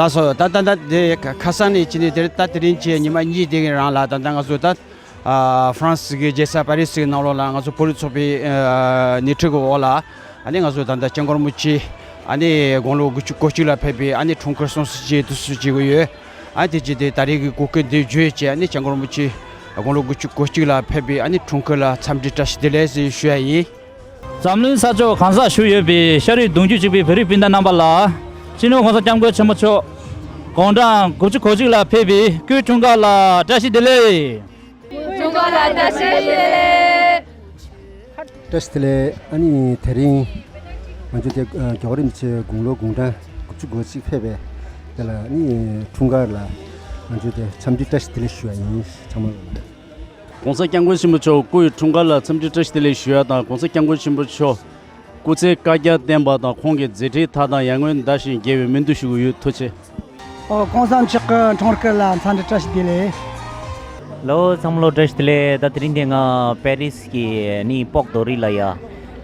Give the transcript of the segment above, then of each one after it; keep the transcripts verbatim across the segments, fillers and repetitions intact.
ཨ་སོ་ད་ད་ད་དེ་ཁ་ཁ་སང་ནས་ཕྱིན་ནས་དེར་ད་དེ་རིང་གི་ཉི་མ་གཉིས་དེ་གི་རང་ལ་ད་ད་ང་ཚོ་ད་ཨ་ཧྥ་རན་སི་གི་རྒྱལ་ས་པ་རི་སི་གི་ནང་ལོགས་ལ་ང་ཚོ་བོད་རིགས་ཚོགས་པའི་ཨ་སྣེ་ཁྲིད་ཀྱི་འོག་ལ་ཨ་ནི་ང་ཚོ་ད་ད་སྐྱབས་མགོན་རིན་པོ་ཆེ་ཨ་ནི་དགུང་ལོ་དགུ་བཅུ་གོ་གཅིག་ལ་ཕེབས་པའི་ཨ་ནི་འཁྲུངས་སྐར་སྲུང་བརྩི་བྱེད་དུ་སུ་བྱེད་ཀྱི་ཡོད། ཨ་དེ་རྗེས་དེ་ད་རེས་ཀྱི་གོ་སྐབས་འདི་བརྗོད་བྱས་ཨ་ནི་སྐྱབས་མགོན་རིན་པོ་ཆེ་དགུང་ལོ་དགུ་བཅུ་གོ་གཅིག་ལ་ཕེབས་པའི་ཨ་ནི་འཁྲུངས་སྐར་ལ་འཚམས་འདྲི་བཀྲ་ཤིས་བདེ་ལེགས་ཞུ་ཡ་ཡིན། འཛམ་གླིང་ས་ཕྱོགས་གང་སར་བཞུགས་ཡོད་པའི་ཤ་རུས་གདུང་རྒྱུད་གཅིག་པའི་བོད་རིགས་སྤུན་ཟླ་རྣམ་པ་ལ། སྤྱི་ནོར་༸གོང་ས་༸སྐྱབས་མགོན་ཆེན་པོ་མཆོག་དགུང་གྲངས་དགུ་བཅུ་གོ་གཅིག་ལ་ཕེབས་པའི་སྐུའི་འཁྲུངས་སྐར་ལ་བཀྲ་ཤིས་བདེ་ལེགས། འཁྲུངས་སྐར་ལ་བཀྲ་ཤིས་བདེ་ལེགས། བཀྲ་ཤིས་བདེ་ལེགས། ཨ་ནི་དེ་རིང་ང་ཚོ་དེ་རྒྱལ་བ་རིན་པོ་ཆེ་དགུང་ལོ་དགུང་གྲངས་དགུ་བཅུ་གོ་གཅིག་ཕེབས་པའི་དེ་ལ་ཨ་ནི་འཁྲུངས་སྐར་ལ་ང་ཚོ་དེ་འཚམས་འདྲི་བཀྲ་ཤིས་བདེ་ལེགས་ཞུ་བ་ཡིན། ཚང་མ་ལ། ༸གོང་ས་༸སྐྱབས་མགོན་ཆེན་པོ་མཆོག་སྐུ་ཡི་འཁྲུངས་སྐར་ལ་འཚམས་འདྲི་བཀྲ་ཤིས་བདེ་ལེགས་ཞུ་ཡ་དང་༸གོང་ས་༸སྐྱབས་མགོན་ཆེན་པོ་མཆོག་སྐུ་ཚེ་བསྐལ་བརྒྱར་བརྟན་པ་དང་ཁོང་གི་མཛད་འཕྲིན་མཐའ་དག་ཡར་ངོའི་ཟླ་བཞིན་རྒྱས་པའི་སྨོན་འདུན་ཞུ་གི་ཡོད། ཐུགས་རྗེ་ཆེ། ཨོ། ༸གོང་ས་མཆོག་གི་འཁྲུངས་སྐར་ལ་འཚམས་འདྲི་བཀྲ་ཤིས་བདེ་ལེགས། ལོ་ཚང་མ་ལོ་བཀྲ་ཤིས་བདེ་ལེགས། ད་དེ་རིང་འདི་ང་པེ་རིས་ཀྱི་ནི་པོག་དོ་རི་ལ་ཡ་ཨ་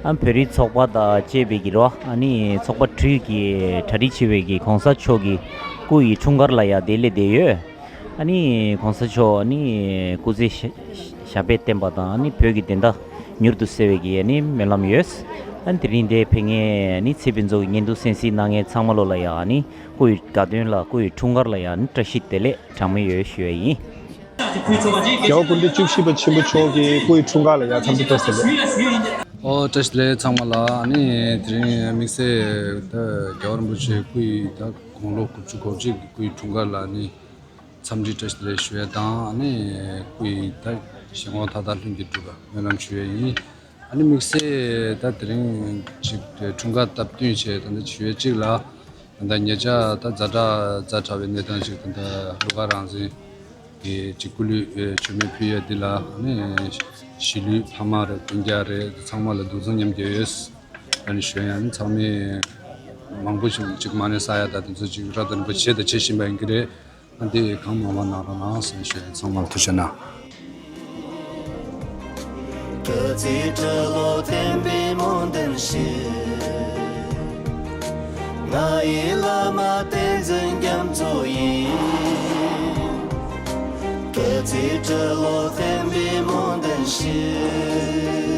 བོད་རིགས་ཚོགས་པ་དང་བཅས་པའི་གི་རོ་ཨ་ནི་ཚོགས་པ་དྲུག་གི་གྲ་སྒྲིག་བྱས་པའི་གི་གོང་ས་མཆོག་གི་སྐུ་ཡི་འཁྲུངས་སྐར་ལ་ཡ་དེ་སླེབས་བསྡད་ཡོད། ཨ་ནི་གོང་ས་མཆོག་ཨ་ནི་སྐུ་ཚེ་ཞབས་པད་བརྟན་པ་དང་ཨ་ནི་བོད་ཀྱི་བདེན་མཐའ་མྱུར་དུ་གསལ་བའི་གི་ཨ་ནི་སྨོན་ལམ་ཡོད། ཨ་ནི་དེ་རིང་འདི་ཕེབས་མཁན་ཨ་ནི་ཚེ་ཕུན་ཚོགས་ཀྱི་བརྙན་ཐུང་གསན་གཟིགས་གནང་མཁན་ཚང་མ་ལོ་ལ་ཡ་ཨ་ནི་སྐུ་ཡི་དགའ་སྟོན་ལ་སྐུ་ཡི་འཁྲུངས་སྐར་ལ་ཡ་ཨ་ནི་བཀྲ་ཤིས་བདེ་ལེགས་གྲངས་མེད་ཡོད་ཞུ་ཡ་ཡིན། རྒྱལ་བ་སྐུ་ཕྲེང་བཅུ་བཞི་པ་ཆེན་པོ་མཆོག་གི་སྐུ་ཡི་འཁྲུངས་སྐར་ལ་ཡ་འཚམས་འདྲི་བཀྲ་ཤིས་བདེ་ལེགས། ཨོ་བཀྲ་ཤིས་བདེ་ལེགས་ཚང་མ་ལ། ཨ་ནི་དེ་རིང་དམིགས་བསལ་ད་རྒྱལ་བ་རིན་པོ་ཆེ་སྐུ་ཡི་ད་དགུང་ལོ་དགུ་བཅུ་གོ་གཅིག་གི་སྐུ་ཡི་འཁྲུངས་སྐར་ལ་ཨ་ནི་འཚམས་འདྲི་བཀྲ་ཤིས་བདེ་ལེགས་ཞུ་ཡ་དང་ཨ་ནི་སྐུ་ཡི་ད་གཞན་དབང་མཐའ་དག་ལྷུན་གྱིས་གྲུབ་པ་སྨོན་ལམ་ཞུ་ཡ་ཡིན། ཨ་ནི་དམིགས་བསལ་ད་དེ་རིང་ཅིག་འཁྲུངས་སྐར་སྟབས་བསྟུན་བྱས་ད་ལྟ་ཞུ་ཡ་གཅིག་ལ། ད་ལྟ་ཉེ་ཆར་ད་ཛ་དྲག་ཛ་དྲག་པའི་གནས་སྟངས་ཤིག་ད་ལྟ་གླུ་གར་རང་བཙན་གྱི་ཅིག་སྐུ་ལུས་མཆོད་མེ་ཕུལ་ཡ་འདི་ལ་ཨ་ནི་གཞིས་ལུས་ཕ་མ་རེད་སྤུན་ཀྱག་རེད་ཚང་མ་ལ་སྡུག་མཚམས་མཉམ་སྐྱེལ་ཡོད། ཨ་ནི་ཞུ་ཡ་ཨ་ནི་ཚང་མས་མང་པོ་ཞིག་ཅིག་མ་ཎི་བསགས་ཡ་ད་དེ་ཚོ་ཅིག་རབ་དང་རིམ་པ་བྱས་དང་བྱེད་བཞིན་པ་ཡིན་གྱི་རེད། ཨ་འདི་གང་མང་མང་གནང་རོགས་གནང་ཟེར་ཞུ་ཡ་ཚང་མ་ལ་ཐུགས་རྗེ་གནང་། སྐུ་ཚེ་ཁྲི་ལོ་བརྟན་པའི་སྨོན་འདུན་ཞུ། ང་ཡི་བླ་མ་བསྟན་འཛིན་རྒྱ་མཚོ་ཡི། སྐུ་ཚེ་ཁྲི་ལོ་བརྟན་པའི་སྨོན་འདུན་ཞུ།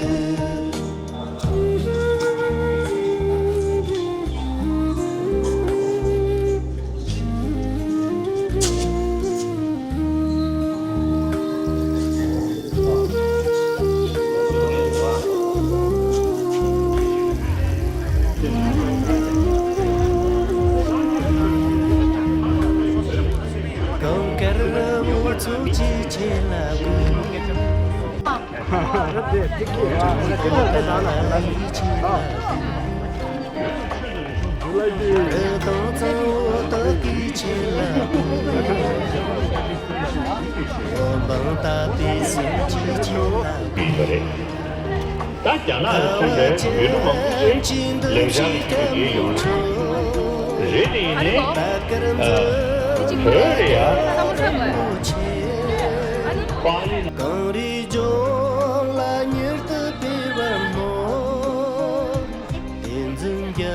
ཡིན་པ་རེད། ད་རྒྱ་ནག་ནས་ཐོན་པའི་བོད་ལུགས་མང་པོ་ཞིག་ལེགས་ཆ་ཐོན་གྱི་ཡོད་རེད། རེད་དེ་ཡིན་ནའི་བོད་རེད་ཡ། པཱ་ལི། གངས་རིའི་ལྗོངས་ལ་མྱུར་དུ་ཕེབས་པར་སྨོན། བསྟན་འཛིན་རྒྱ་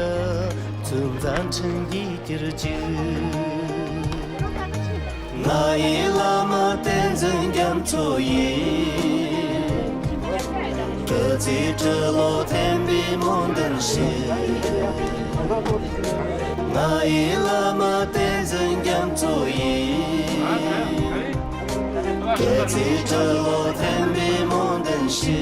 མཚོའི་མཛད་འཕྲིན་གྱིས་གྱུར་ཅིག་ང་ཡི་བླ་མ་བསྟན་འཛིན་རྒྱ་མཚོ་ཡི། སྐུ་ཚེ་ཁྲི་ལོ་བརྟན་པའི་སྨོན་འདུན་ཞུ། ང་ཡི་བླ་མ་བསྟན་འཛིན་རྒྱ་མཚོ་ཡི། སྐུ་ཚེ་ཁྲི་ལོ་བརྟན་པའི་སྨོན་འདུན་ཞུ།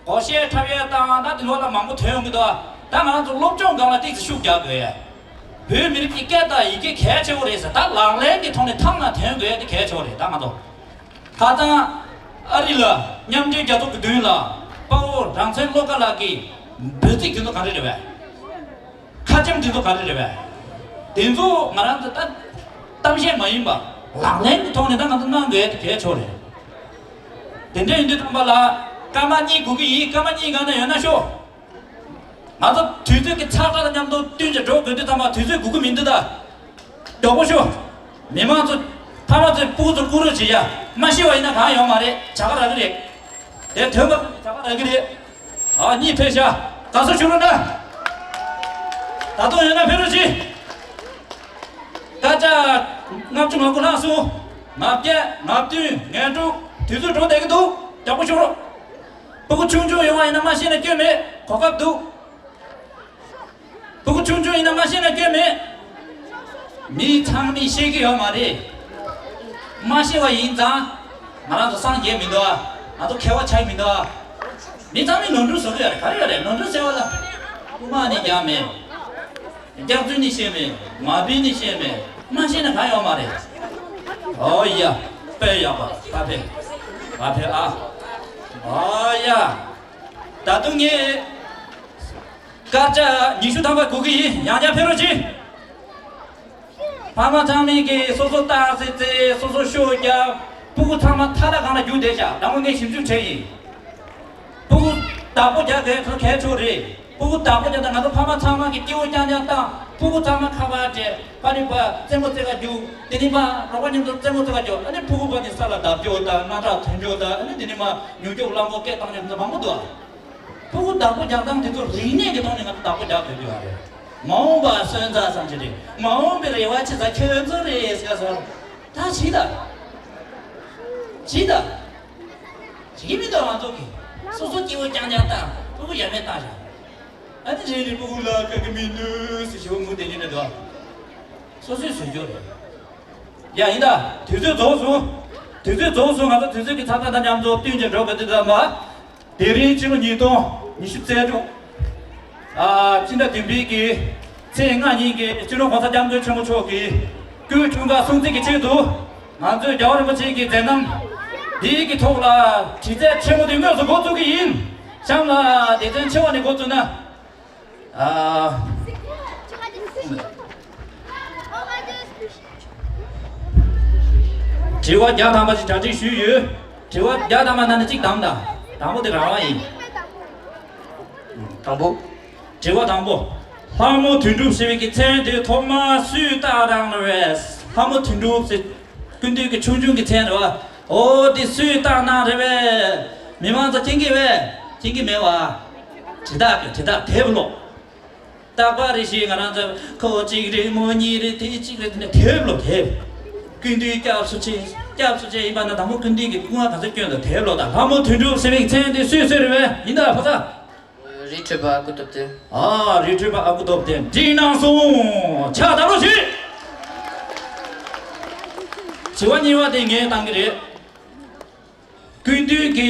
སྒོར་གཞས་འཁྲབ་ཡས་དང་ད་དེ་ལོ་ལ་མང་པོ་ཐོན་ཡོང་གི་འདུག་ད་ང་རང་ཚོ་སློབ་སྦྱོང་སྒང་ལ་ཏོག་ཙམ་ཤུགས་རྒྱག་དགོས་ཡ། བོད་མི་རིགས་ཀྱི་སྐད་དང་ཡི་གེ་གལ་ཆེ་བོ་རེད་ཟེར། ད་ལག་ལེན་གྱི་ཐོག་ནས་ཐང་ན་ཐོན་དགོས་ཡ་དེ་གལ་ཆེ་བོ་རེད། ད་ང་ཚོ་ཁ་སང་ཨ་རི་ལ་མཉམ་འབྲེལ་རྒྱལ་ཚོགས་ཀྱི་མདུན་ལ་དཔའ་བོ་རང་བཙན་བློ་དགའ་ལགས་ཀྱི་འབོད་ཚིག་དེ་ཚོ་ག་རེ་རེད་པས། ཁ་ཆེམས་དེ་ཚོ་ག་རེ་རེད་པས། དེ་ཚོ་ང་རང་ཚོ་ད་གཏམ་བཤད་མ་ཡིན་པ་ལག་ལེན་གྱི་ཐོག་ནས་ད་ང་ཚོ་གནང་དགོས་ཡ་དེ་གལ་ཆེ་བོ་རེད། དེ་འདྲ་ཡིན་དུས་ཙམ་པ་ལ་སྐར་མ་གཉིས་སྒུག་གི་ཡིན། སྐར་མ་གཉིས་སྒང་ན་ཡོད་ན་ཤོག་ང་ཚོ་དུས་ཚོད་ཀྱི་ཚགས་དྲག་དང་མཉམ་དུ་བསྟུན་ཅིང་འགྲོ་དགོས་དུས་ཙམ་པ་དུས་ཚོད་སྒུག་གི་མི་འདུག་ད། མགྱོགས་པོ་ཤོག་མི་མང་ཚོ། ཕ་མ་ཚོས་སྤུ་གུ་ཚོ་བཀུག་རོགས་བྱེད་ཡ། མ་ཤི་བ་ཡིན་ན་གང་ཡོང་མ་རེད། བྱ་དགའ་རག་གི་རེད། དེ་ཐོན་པ་བྱ་དགའ་རག་གི་རེད། ཨ་གཉིས་ཕེབས་ཤག་དགའ་བསུ་ཞུ་རོགས་གནང་། ད་དུང་ཡོད་ན་ཕེབས་རོགས་གྱིས། སྐར་ཆ་ལྔ་བཅུ་ང་དགུ་ལྷག་སོང་། ང་བརྒྱད། ང་བདུན། ང་དྲུག་དུས་ཚོད་འགྲོ་བསྡད་ཀྱི་འདུག་མགྱོགས་པོ་ཤོག་རོགས། སྤུ་གུ་ཆུང་ཆུང་ཡོང་བ་ཡིན་ན་མ་ཤེས་ན་སྐྱོན་མེད། གོ་སྐབས་འདུག་སྤུ་གུ་ཆུང་ཆུང་ཡིན་ན་མ་ཤེས་ན་སྐྱོན་མེད། མི་ཚང་མས་ཤེས་ཀྱི་ཡོད་མ་རེད། མ་ཤེས་པ་ཡིན་ཙང་། ང་རང་ཚོ་སངས་རྒྱས་མི་འདུག་ཨ། ང་ཚོ་མཁས་པ་ཆགས་མི་འདུག་ཨ། མི་ཚང་མས་ནོར་འཁྲུལ་བཟོ་གི་ཡོད་རེད། ག་རེ་ཡོད་རེད། ནོར་འཁྲུལ་ཟེར་བ་ལ། དབུ་མ་ནས་རྒྱག་མེད། སྐྱག་རྫུན་ནི་བཤད་མེད། མ་དཔེ་ནི་བཤད་མེད། མ་བཤད་ན་གང་ཡོད་མ་རེད། ཨོ་ཡ། དཔེ་ཡག་པ། ཕ་ཕེ། ཕ་ཕེ་ཨ། ཨོ་ཡ། ད་དུང་ངས་སྐར་ཆ་ཉི་ཤུ་ཐམ་པ་སྒུག་གི་ཡིན། ཡང་བསྐྱར་ཕེབས་རོགས་གྱིས། ཕ་མ་ཚང་མས་ཀྱིས་སོ་སོ་ལྟ་ཙེ་ཙེ། སོ་སོ་ཤོ་རྒྱབ། སྤུ་གུ་ཚང་མ་ཐ་ད་གང་ལ་རྒྱུག་བསྡད་ཤག་ད་དངོས་གནས་ཞིབ་འཇུག་བྱས་ཡིན། སྤུ་གུ་བདག་པོ་རྒྱག་དགོས་ཚོ་གལ་ཆེ་རེད། སྤུ་གུ་བདག་པོ་རྒྱག་ད་ང་ཚོ་ཕ་མ་ཚང་མ་གི་སྐྱིད་པོ་རྐྱང་རྐྱང་བཏང་། སྤུ་གུ་ཚང་མ་ཁ་པར་སྤྲད། པ་ནི་པ་རྩེད་མོ་རྩེ་ག་རྒྱུག་དེ་ནི་མ་རོགས་པ་མཉམ་དུ་རྩེད་མོ་རྩེ་ག་རྒྱུག་ཨ་ནི་སྤུ་གུ་པ་ནི་ས་ལ་བརྡབ་རྒྱུག་དང་། སྣ་ཁྲག་ཐོན་རྒྱུག་དང་། ཨ་ནི་དེ་ནི་མ་མྱུར་སྐྱོབ་རླངས་འཁོར་སྐད་བཏང་རྒྱུ་མང་པོ་འདུག་སྤུ་གུ་བདག་པོ་རྒྱག་སྟངས་དེ་ཚོ་རིག་གནས་ཀྱི་ཐོག་ནས་ང་ཚོ་བདག་པོ་རྒྱག་དགོས་ཀྱི་ཡོད་རེད། མ་འོངས་པ་སོན་རྩ་ཙམ་ཞིག་རེད། མ་འོངས་པའི་རེ་བ་ཆེ་ས་ཁྱོད་ཚོ་རེད་ཟེར་སོང་། ད་བྱིས་ད། བྱིས་ད། བྱེད་ཀྱི་མི་འདུག་ང་ཚོ་གིས། སོ་སོ་སྐྱིད་པོ་རྐྱང་རྐྱང་བཏང་། སྤུ་གུ་ཡ་མེད་བཏང་བཞག་ཨ་ནི་རེ་རེ་སྤུ་གུ་ལ་དགའ་གི་མི་འདུག་ཟེར་ཞེ་པོ་ངུ་བསྡད་ཀྱི་འདྲ་འདུག་སོ་སོས་བཟོས་རྒྱུ་རེད། ཡ་ཡིན་ད། དུས་ཚོད་རྫོགས་སོང་། དུས་ཚོད་རྫོགས་སོང་། ང་ཚོ་དུས་ཚོད་ཀྱི་ཚ་ཚ་དང་མཉམ་དུ་བསྟུན་གྱིས་འགྲོ་དགོས་དུས་ཙམ་པ། དེ་རིང་ཕྱི་ལོ་ཉིས་སྟོང་ཉི་ཤུ་རྩ་དྲུག་ཨ། སྤྱི་ཟླ་བདུན་པའི་གི་ཚེས་ལྔ་ཉིན་གྱི་སྤྱི་ནོར་༸གོང་ས་༸སྐྱབས་མགོན་ཆེན་པོ་མཆོག་གི་སྐུའི་འཁྲུངས་སྐར་སྲུང་བརྩི་གི་ཆེད་དུ། ང་ཚོས་རྒྱལ་བ་རིན་པོ་ཆེ་གི་མཛད་རྣམ་འདིའི་གི་ཐོག་ལ་དྲི་རྩད་ཆེན་མོ་དེ་དངོས་སུ་འགོ་བཙུགས་ཀྱི་ཡིན། གཤམ་ལ་སྡེ་ཚན་ཆེ་བ་ནས་འགོ་བཙུགས་ན། ཨ། དྲི་བ་བརྒྱ་ཐམ་པ་ཞིག་གྲ་སྒྲིག་ཞུས་ཡོད། དྲི་བ་བརྒྱ་ཐམ་པ་ནང་ནས་གཅིག་བདམས་དང་། དང་པོ་དེ་རང་དབང་ཡིན། དང་པོ། དྲི་བ་དང་པོ། ལྷ་མོ་དོན་གྲུབ་ཟེར་བའི་གི་མཚན་དེ་ཐོག་མར་སུས་བཏགས་གནང་རེད་པས། ལྷ་མོ་དོན་གྲུབ་ཟེར། སྐུ་མདུན་གྱི་ཆུང་ཆུང་གི་མཚན་རེད་པ། འོ་དེ་སུས་བཏགས་གནང་རེད་པས། མི་མང་ཚོ་མཁྱེན་གྱི་རེད་པས། མཁྱེན་གྱི་མེད་པ། དྲི་རྟགས་ཀྱི་དྲི་རྟགས་དེབ་ཀློག་རྟག་པར་རེ་ཞིག་ང་རང་ཚོ་ཁོ་གཅིག་རེད་མོ་གཉིས་རེད་དེ་གཅིག་རེད་དེ་ནས་དེབ་ཀློག་དེབ། སྐུ་མདུན་སྐྱབས་སུ་མཆི། སྐྱབས་སུ་མཆི་ཡིན་པ་ན་དང་པོ་སྐུ་མདུན་གྱི་སྐུ་ངལ་ག་ཚོད་སྐྱོན་དང་དེབ་ཀློག་དང་། ལྷ་མོ་དོན་གྲུབ་ཟེར་བའི་མཚན་དེ་སུས་གསོལ་རེད་པས། ཡིན་ད་ཕོ་ཚ། རི་ཁྲོད་པ་ཨ་ཁུ་སྟོབས་ལྡན། ཨ། རི་ཁྲོད་པ་ཨ་ཁུ་སྟོབས་ལྡན་འགྲིག་གནང་སོང་། ཕྱག་བརྡབ་རོགས་ཞུ། དྲི་བ་གཉིས་པ་དེ་ངས་བཏང་གི་རེད། སྐུ་མདུན་གྱི་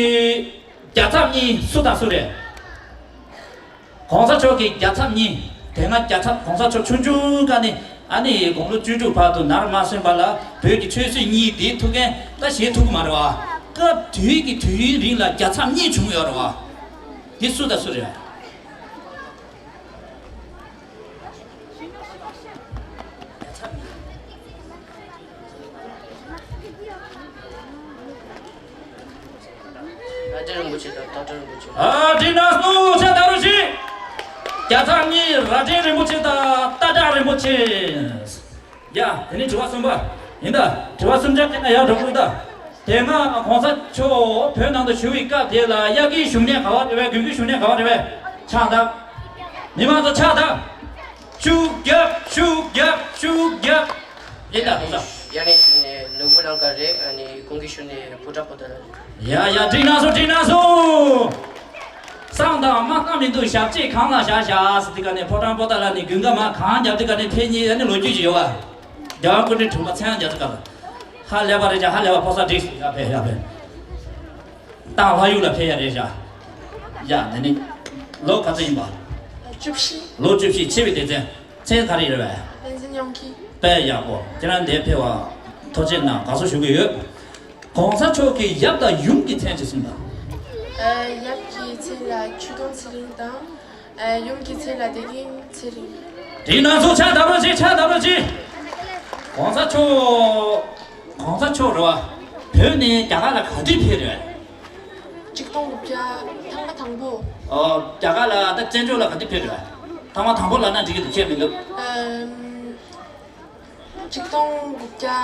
རྒྱལ་ཚབ་གཉིས་སུ་དང་སུ་རེད། གོང་ས་མཆོག་གི་རྒྱལ་ཚབ་གཉིས། དེ་སྔ་རྒྱལ་ཚབ་གོང་ས་མཆོག་ཆུང་ཆུང་སྒང་ནས་ཨ་ནི་དགུང་ལོ་བཅུ་དྲུག་བར་དུ་ནར་མ་སོན་པ་ལ་བོད་ཀྱི་ཆོས་སྲིད་གཉིས་དེ་ཐུགས་འགན་ད་བཞེས་ཐུབ་ཀྱི་མ་རེད་པ། སྐབས་དེའི་གི་དུས་ཡུན་རིང་ལ་རྒྱལ་ཚབ་གཉིས་བྱུང་ཡོད་རེད་པ། དེ་སུ་དང་སུ་རེད། རྭ་སྒྲེང་རིན་པོ་ཆེ་དང་རྟ་བྲག་རིན་པོ་ཆེ། ཨ། འགྲིག་གནང་སོང་། ཕྱག་བརྡབ་རོགས་ཞུ། རྒྱལ་ཚབ་གཉིས་རྭ་སྒྲེང་རིན་པོ་ཆེ་དང་རྟ་བྲག་རིན་པོ་ཆེ། ཡ། དེ་ནས་དྲི་བ་གསུམ་པ། ཡིན་ད། དྲི་བ་གསུམ་ཆ་དེ་ན་ཡར་འགྲོ་དགོས་ད། དེ་སྔ་གོང་ས་མཆོག་བོད་ནང་དུ་བཞུགས་པའི་སྐབས་དེ་ལ་དབྱར་ཁའི་བཞུགས་གནས་ག་པར་རེད་པས། དགུན་ཁའི་བཞུགས་གནས་ག་པར་རེད་པས། ཕྱག་བརྡབ། མི་མང་ཚོ་ཕྱག་བརྡབ། ཤུགས་རྒྱབ། ཤུགས་རྒྱབ། ཤུགས་རྒྱབ། ཡིན་ད་གོང་ས། དབྱར་གནས་བཞུགས་གནས་ནོར་བུ་གླིང་ཁ་རེད། ཨ་ནི་དགུན་གྱི་བཞུགས་གནས་ཕོ་བྲང་པོ་ཏཱ་ལ་རེད། ཡ་ཡ། འགྲིག་གནང་སོང་། འགྲིག་གནང་སོང་། བསམ་དང་མ་བསམ་མི་འདུག་ཞབས་རྗེས་གང་ལ་བཞག་བཞག་ཟེར་དུས་ག་ནས་ཕོ་བྲང་པོ་ཏཱ་ལ་ནས་དགུན་ཁ་མར་གང་རྒྱབ་དུས་ག་ནས་ཕེབས་མཁན་ཨ་ནི་ལོ་རྒྱུས་ཅིག་ཡོད་པ། རྒྱལ་བ་སྐུ་ཕྲེང་དྲུག་པ་མཚན་ཡང་རྒྱག་དུས་ག་ལ། ཧ་ལས་པ་རེད་བཞག་ཧ་ལས་པ། ཕོ་གསར་འགྲིག་སོང་། ཡར་ཕེབས། ཡར་ཕེབས། ཏང་ལྷ་ཡུལ་ལ་ཕེབས་ཡ་རེད་བཞག་ཡ། དེ་ནི་ལོ་ག་ཚོད་ཡིན་པ། བཅུ་བཞི། ལོ་བཅུ་བཞི། ཆེ་བའི་སྡེ་ཚན། མཚན་ག་རེ་རེད་པས། བསྟན་འཛིན་ཡོངས་འཁྱིལ། དཔེ་ཡག་པོ། ཁྱེད་རང་འདིར་ཕེབས་པ་ཐུགས་རྗེ་གནང་། དགའ་བསུ་ཞུ་གི་ཡོད། གོང་ས་མཆོག་གི་ཡབ་དང་ཡུམ་གྱི་མཚན་ཅིག་གསུངས་དང་། ཨ། ཡབ་ཀྱི་མཚན་ལ་ཆོས་སྐྱོང་ཚེ་རིང་དང་། ཨ། ཡུམ་གྱི་མཚན་ལ་བདེ་སྐྱིད་ཚེ་རིང་། འགྲིག་གནང་སོང་། ཕྱག་བརྡབ་རོགས་བྱེད། ཕྱག་བརྡབ་རོགས་བྱེད། གོང་ས་མཆོག་གོང་ས་མཆོག་རེད་པ། བོད་ནས་རྒྱ་གར་ལ་ག་དུས་ཕེབས་རེད། ཆིག་སྟོང་དགུ་བརྒྱ་ཐེངས་མ་དང་པོ། ཨོ། རྒྱ་གར་ལ་ད་བཙན་བྱོལ་ལ་ག་དུས་ཕེབས་ཡོད། ཐེངས་མ་དང་པོ་ལབ་ན་འགྲིག་གི་འདུག་ཁྱད་མི་འདུག་ཨམ། ཆིག་སྟོང་དགུ་བརྒྱ་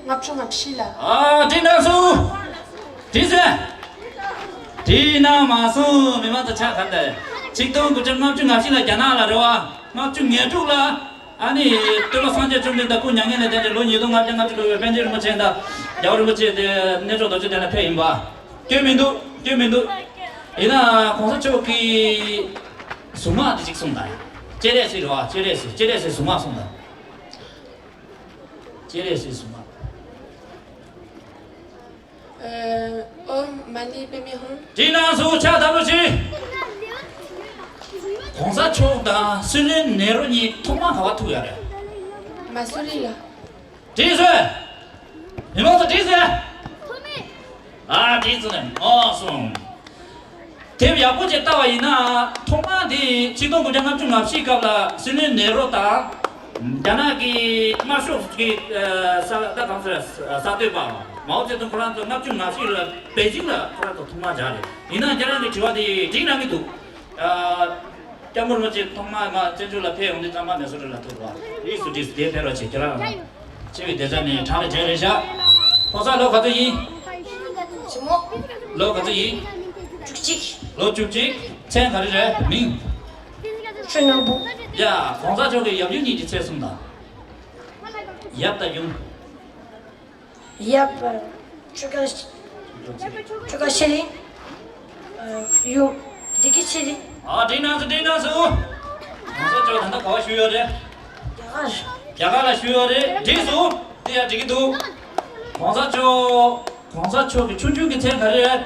ལྔ་བཅུ་ང་བཞི་ལ། ཨ། འགྲིག་གནང་སོང་། འགྲིག་སོང་། འགྲིག་གནང་མ་སོང་། མི་མང་དང་ཆ་ག་འདྲ། ཆིག་སྟོང་དགུ་བརྒྱ་ལྔ་བཅུ་ང་བཞི་ལ་རྒྱ་ནག་ལ་རེད་བ། ལྔ་བཅུ་ང་དྲུག་ལ། ཨ་ནི། སྟོད་ལུང་སངས་རྒྱས་བཅོམ་ལྡན་འདས་སྐུ་མྱ་ངན་ལས་འདས་ཏེ་ལོ་ཉིས་སྟོང་ལྔ་བརྒྱ་ལྔ་བཅུ་དྲུག་པའི་པཎ་ཆེན་རིན་པོ་ཆེ་དང་། རྒྱལ་བ་རིན་པོ་ཆེ་དེ་གནས་མཆོག་རྡོ་རྗེ་གདན་ལ་ཕེབས་ཡིན་པ། སྐྱོན་མི་འདུག་སྐྱོན་མི་འདུག་ཡིན་ན་གོང་ས་མཆོག་གིས་གཟུངས་སྔགས་དེ་གཅིག་གསུངས་དང་། སྤྱན་རས་གཟིགས་རེད་བ། སྤྱན་རས་གཟིགས། སྤྱན་རས་གཟིགས་གཟུངས་སྔགས་གསུངས་དང་། སྤྱན་རས་གཟིགས་གཟུངས་སྔགས། ཨོཾ་མ་ཎི་པདྨེ་ཧཱུྃ། འགྲིག་གནང་སོང་། ཕྱག་བརྡབ་རོགས་གྱིས། གོང་ས་མཆོག་དང་སྲིད་བློན་ནེ་རུ་གཉིས་ཐོག་མར་ག་པར་ཐུག་ཡོད་རེད། མ་སུ་རི་ལ། འགྲིག་སོང་། མི་མང་ཚོ་འགྲིག་སོང་། ཨ། འགྲིག་སོང་ནས་ཨོ་སོང་། དེབ་ཡག་པོ་ཅིག་ལྟ་བ་ཡིན་ན། ཐོག་མར་འདི་ཆིག་སྟོང་དགུ་བརྒྱ་ལྔ་བཅུ་ང་བཞི་སྐབས་ལ་སྲིད་བློན་ནེ་རུ་དང་། རྒྱ་ནག་གི་དམར་ཤོག་གི་ས་ད་གང་ཟེར། གསར་གཏོད་པ་མའོ་ཙེ་ཏུང་ཁོ་རང་ཚོ་ལྔ་བཅུ་ང་བཞི་ལ་པེ་ཅིང་ལ་ཁོ་རང་ཚོ་ཐོག་མར་མཇལ་རེད། ཡིན་ན་ཁྱེད་རང་གི་དྲི་བ་དེ་འགྲིག་གནང་གི་འདུག་སྐྱབས་མགོན་རིན་པོ་ཆེ་ཐོག་མར་མར་བཙན་བྱོལ་ལ་ཕེབས་ཡོང་དུས་ཙམ་པ་མེ་སོར་ལ་ཐུག་པ། འགྲིགས་སོང་། འགྲིགས་སོང་། དེ་ཕེབས་རོགས་བྱེད། ཁྱེད་རང་ཆེ་བའི་བདེ་རྩ་ནས་གྲངས་ལ་བྲལ་རེད་ཤག་ཕོ་གསར་ལོ་ག་ཚོད་ཡིན། ཇི་མོ། ལོ་ག་ཚོད་ཡིན། བཅུ་གཅིག་ལོ་བཅུ་གཅིག་མཚན་ག་རེ་རེད། མིང་། ཆོས་ནོར་བུ། ཡ། གོང་ས་མཆོག་གི་ཡབ་ཡུམ་གཉིས་ཀྱི་མཚན་གསུངས་དང་། ཡབ་དང་ཡུམ། ཡབ། ཆོས་དགའ། ཆོས་དགའ་ཚེ་རིང་། ཡུམ། བདེ་སྐྱིད་ཚེ་རིང་། ཨ། འགྲིག་གནང་སོང་། འགྲིག་གནང་སོང་། གོང་ས་མཆོག་ད་ལྟ་ག་པར་བཞུགས་ཡོད་རེད། རྒྱ་གར། རྒྱ་གར་ལ་བཞུགས་ཡོད་རེད། འགྲིགས་སོང་། དེ་ཡང་འགྲིག་གི་འདུག་གོང་ས་མཆོག་གོང་ས་མཆོག་གི་ཆུང་ཆུང་གི་མཚན་ག་རེ་རེད།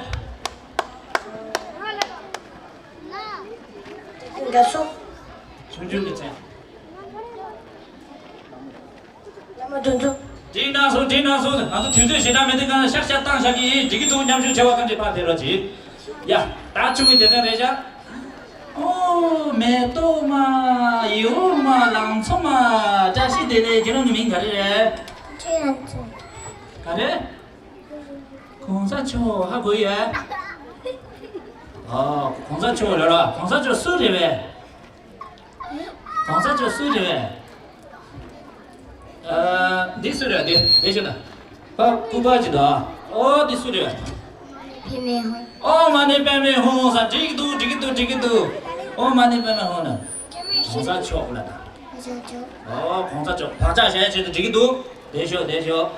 དགའ་ཚོགས། ཆུང་ཆུང་གི་མཚན། བླ་མ་དོན་གྲུབ། འགྲིག་གནང་སོང་། འགྲིག་གནང་སོང་། ང་ཚོ་དུས་ཚོད་ཞེ་དྲག་མེད་དུས་གང་ལ་ཤག་ཤག་བཏང་བཞག་གི་ཡིན། འགྲིག་གི་འདུག་མཉམ་ཞུགས་བྱ་བ་ཐམས་ཅད་ཕར་ཕེབས་རོགས་གྱིས། ཡ། ད་ཆུང་ངུའི་སྡེ་ཚན་རེད་ཤག་ཨོ། མེ་ཏོག་མ། ཡིད་འོང་མ། ལང་ཚོ་མ། བཀྲ་ཤིས་བདེ་ལེགས། ཁྱེད་རང་གི་མིང་ག་རེ་རེད། ཁྱེད་རང་ཚོ། ག་རེ། གོང་ས་མཆོག་ཧ་གོ་ཡོད། ཨོ། གོང་ས་མཆོག་རེད་ར། གོང་ས་མཆོག་སུ་རེད་བས། གོང་ས་མཆོག་སུ་རེད་བས། ཨ། འདི་སུ་རེད། འདི་འདི་ཤོད་ད། ཨ། སྐུ་པར་ཅིག་འདུག་ཨོ། འདི་སུ་རེད། པདྨེ་ཧཱུྃ། ཨོ། མ་ཎི་པདྨེ་ཧཱུྃ་ཟེར། འགྲིག་གི་འདུག་འགྲིག་གི་འདུག་འགྲིག་གི་འདུག་ཨོ། མ་ཎི་པདྨེ་ཧཱུྃ་ལ། གོང་ས་མཆོག་ལ་ད། གོང་ས་མཆོག་ཨོ། གོང་ས་མཆོག་བག་ཆགས་བཞག་བྱས་ཏེ་འགྲིག་གི་འདུག་འདི་ཤོད། འདི་ཤོད།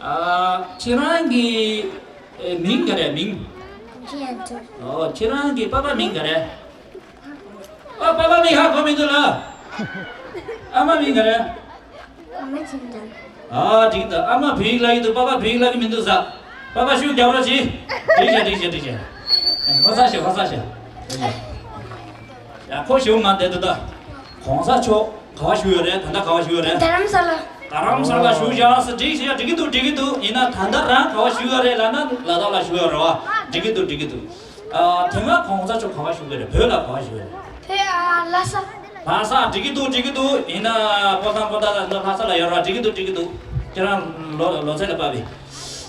ཨ། ཁྱེད་རང་གི་ཨེ། མིང་ག་རེ། མིང་། ཨོ། ཁྱེད་རང་གི་པ་ཕ་མིང་ག་རེ། ཨ། པ་ཕ་མིང་ཧ་གོ་མི་འདུག་ལ། ཨ་མ་མིང་ག་རེ། ཨ་མ་ཚེ་རིང་། ཨ། འགྲིག་ད། ཨ་མ་བོད་ཡིག་བསླབ་ཀྱི་འདུག་པ་ཕ་བོད་ཡིག་བསླབ་ཀྱི་མི་འདུག་ཟེར། པ་ཕ་ཤུགས་རྒྱབ་རོགས་གྱིས། འགྲིག་བྱས། འགྲིག་བྱས། འགྲིག་བྱས། ཧོ་ས་ཤོད། ཧོ་ས་ཤོད། ཡ། ཁོ་ཞུ་མ་བསྡད་འདུག་ད། གོང་ས་མཆོག་ག་པར་བཞུགས་ཡོད་རེད། ད་ལྟ་ག་པར་བཞུགས་ཡོད་རེད། རྡ་རམ་ས་ལ། རྡ་རམ་ས་ལ་བཞུགས་བཞག་ཟེར། འགྲིག་བྱས། འགྲིག་གི་འདུག་འགྲིག་གི་འདུག་ཡིན་ན་ད་ལྟ་རང་ག་པར་བཞུགས་ཡོད་རེད་ལབ་ན་ལ་དྭགས་ལ་བཞུགས་ཡོད་རེད་བ། འགྲིག་གི་འདུག་འགྲིག་གི་འདུག་ཨ། དེ་སྔ་གོང་ས་མཆོག་ག་པར་བཞུགས་ཡོད་རེད། བོད་ལ་ག་པར་བཞུགས་ཡོད་རེད། བོད། ཨ། ལྷ་ས། ལྷ་ས། འགྲིག་གི་འདུག་འགྲིག་གི་འདུག་ཡིན་ན་ཕོ་བྲང་པོ་ཏཱ་ལ་ལྷ་ས་ལ་ཡོད་རེད་བ། འགྲིག་གི་འདུག་འགྲིག་གི་འདུག་ཁྱེད་རང་ལོ་ལོ་ཚད་ལ་དཔག་པའི།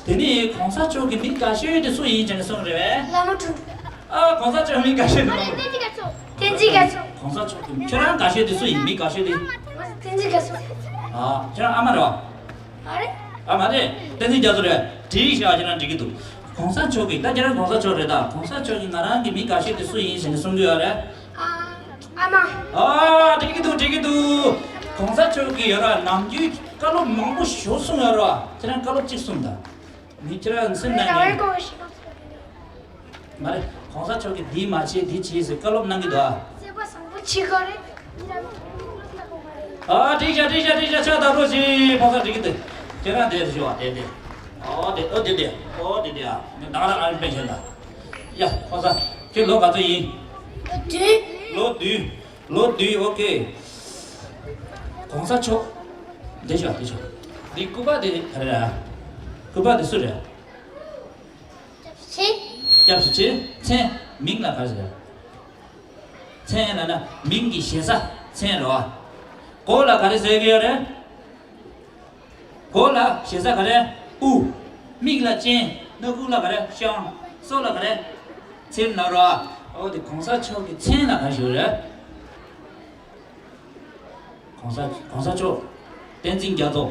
དེ་ནས་གོང་ས་མཆོག་གི་མི་དགའ་ཤོས་དེ་སུ་ཡིན་ཟེར་ནས་གསུངས་རེད་བས། བླ་མ་དོན་གྲུབ། ཨ། གོང་ས་མཆོག་མི་དགའ་ཤོས་དེ། བསྟན་འཛིན་རྒྱ་མཚོ། གོང་ས་མཆོག་གི་ཁྱོད་རང་དགའ་ཤོས་དེ་སུ་ཡིན། མི་དགའ་ཤོས་དེ། བསྟན་འཛིན་རྒྱ་མཚོ། ཨ། ཁྱོད་རང་ཨ་མ་རེད་བ། ཨ་རེད། ཨ་མ་རེད། བསྟན་འཛིན་རྒྱ་མཚོ་རེད། འགྲིག་ཤག་ཁྱེད་རང་འགྲིག་གི་འདུག་གོང་ས་མཆོག་གིས། ད་ཁྱེད་རང་གོང་ས་མཆོག་རེད་ད། གོང་ས་མཆོག་གིས་ང་རང་གི་མི་དགའ་ཤོས་དེ་སུ་ཡིན་ཟེར་ནས་གསུང་གི་ཡོད་རེད། ཨ། ཨ་མ། ཨ། འགྲིག་གི་འདུག་འགྲིག་གི་འདུག་གོང་ས་མཆོག་གིས་ཡོད་ར། ནམ་རྒྱུན་བཀའ་སློབ་མང་པོ་ཞིག་གསུངས་ཡོད་ར། ཁྱེད་རང་བཀའ་སློབ་གཅིག་གསུངས་དང་། ངས་ཁྱེད་རང་སེམས་ནང་ནས། མ་རེད། གོང་ས་མཆོག་གིས་འདི་མ་བྱེད་འདི་བྱེད་ཟེར་བཀའ་སློབ་གནང་གི་འདུག་ཨ། བྱེད་དགོས་རེད། ཨ། འགྲིག་བྱས། འགྲིག་བྱས། འགྲིག་བྱས། ཕྱག་བརྡབ་རོགས་གྱིས། ཕོ་གསར་འགྲིག་གི་འདུག་ཁྱེད་རང་དེར་བཞུགས་པ། དེ་དེ། ཨོ་དེ། ཨོ་དེ་དེ། ཨོ་དེ་དེ། ཨ། ངས་ད་ག་རང་ཨ་རིང་པན་ཆེན་ད། ཡ། ཕོ་གསར། ཁྱེད་ལོ་ག་ཚོད་ཡིན། ལོ་བདུན། ལོ་བདུན། ལོ་བདུན། ཨོ་ཀེ། གོང་ས་མཆོག་འདི་ཤོག་འདི་ཤོག་འདི་སྐུ་པར་དེ་ག་རེ་རེད། སྐུ་པར་དེ་སུ་རེད། སྐྱབས་སུ་མཆི། མཚན། མིང་ལ་ག་རེ་ཟེར། མཚན་ལབ་ན་མིང་གི་ཞེ་ས་མཚན་རེད་བ། མགོ་ལ་ག་རེ་ཟེར་གྱི་ཡོད་རེད། མགོ་ལ་ཞེ་ས་ག་རེ། དབུ། མིག་ལ་སྤྱན། སྣ་ཁུག་ལ་ག་རེ། བཤང་། སོ་ལ་ག་རེ། ཚིལ་ལབ་ར། འོ་དེ་གོང་ས་མཆོག་གི་མཚན་ལ་ག་རེ་ཞུ་རེད། གོང་ས་གོང་ས་མཆོག་བསྟན་འཛིན་རྒྱ་མཚོ།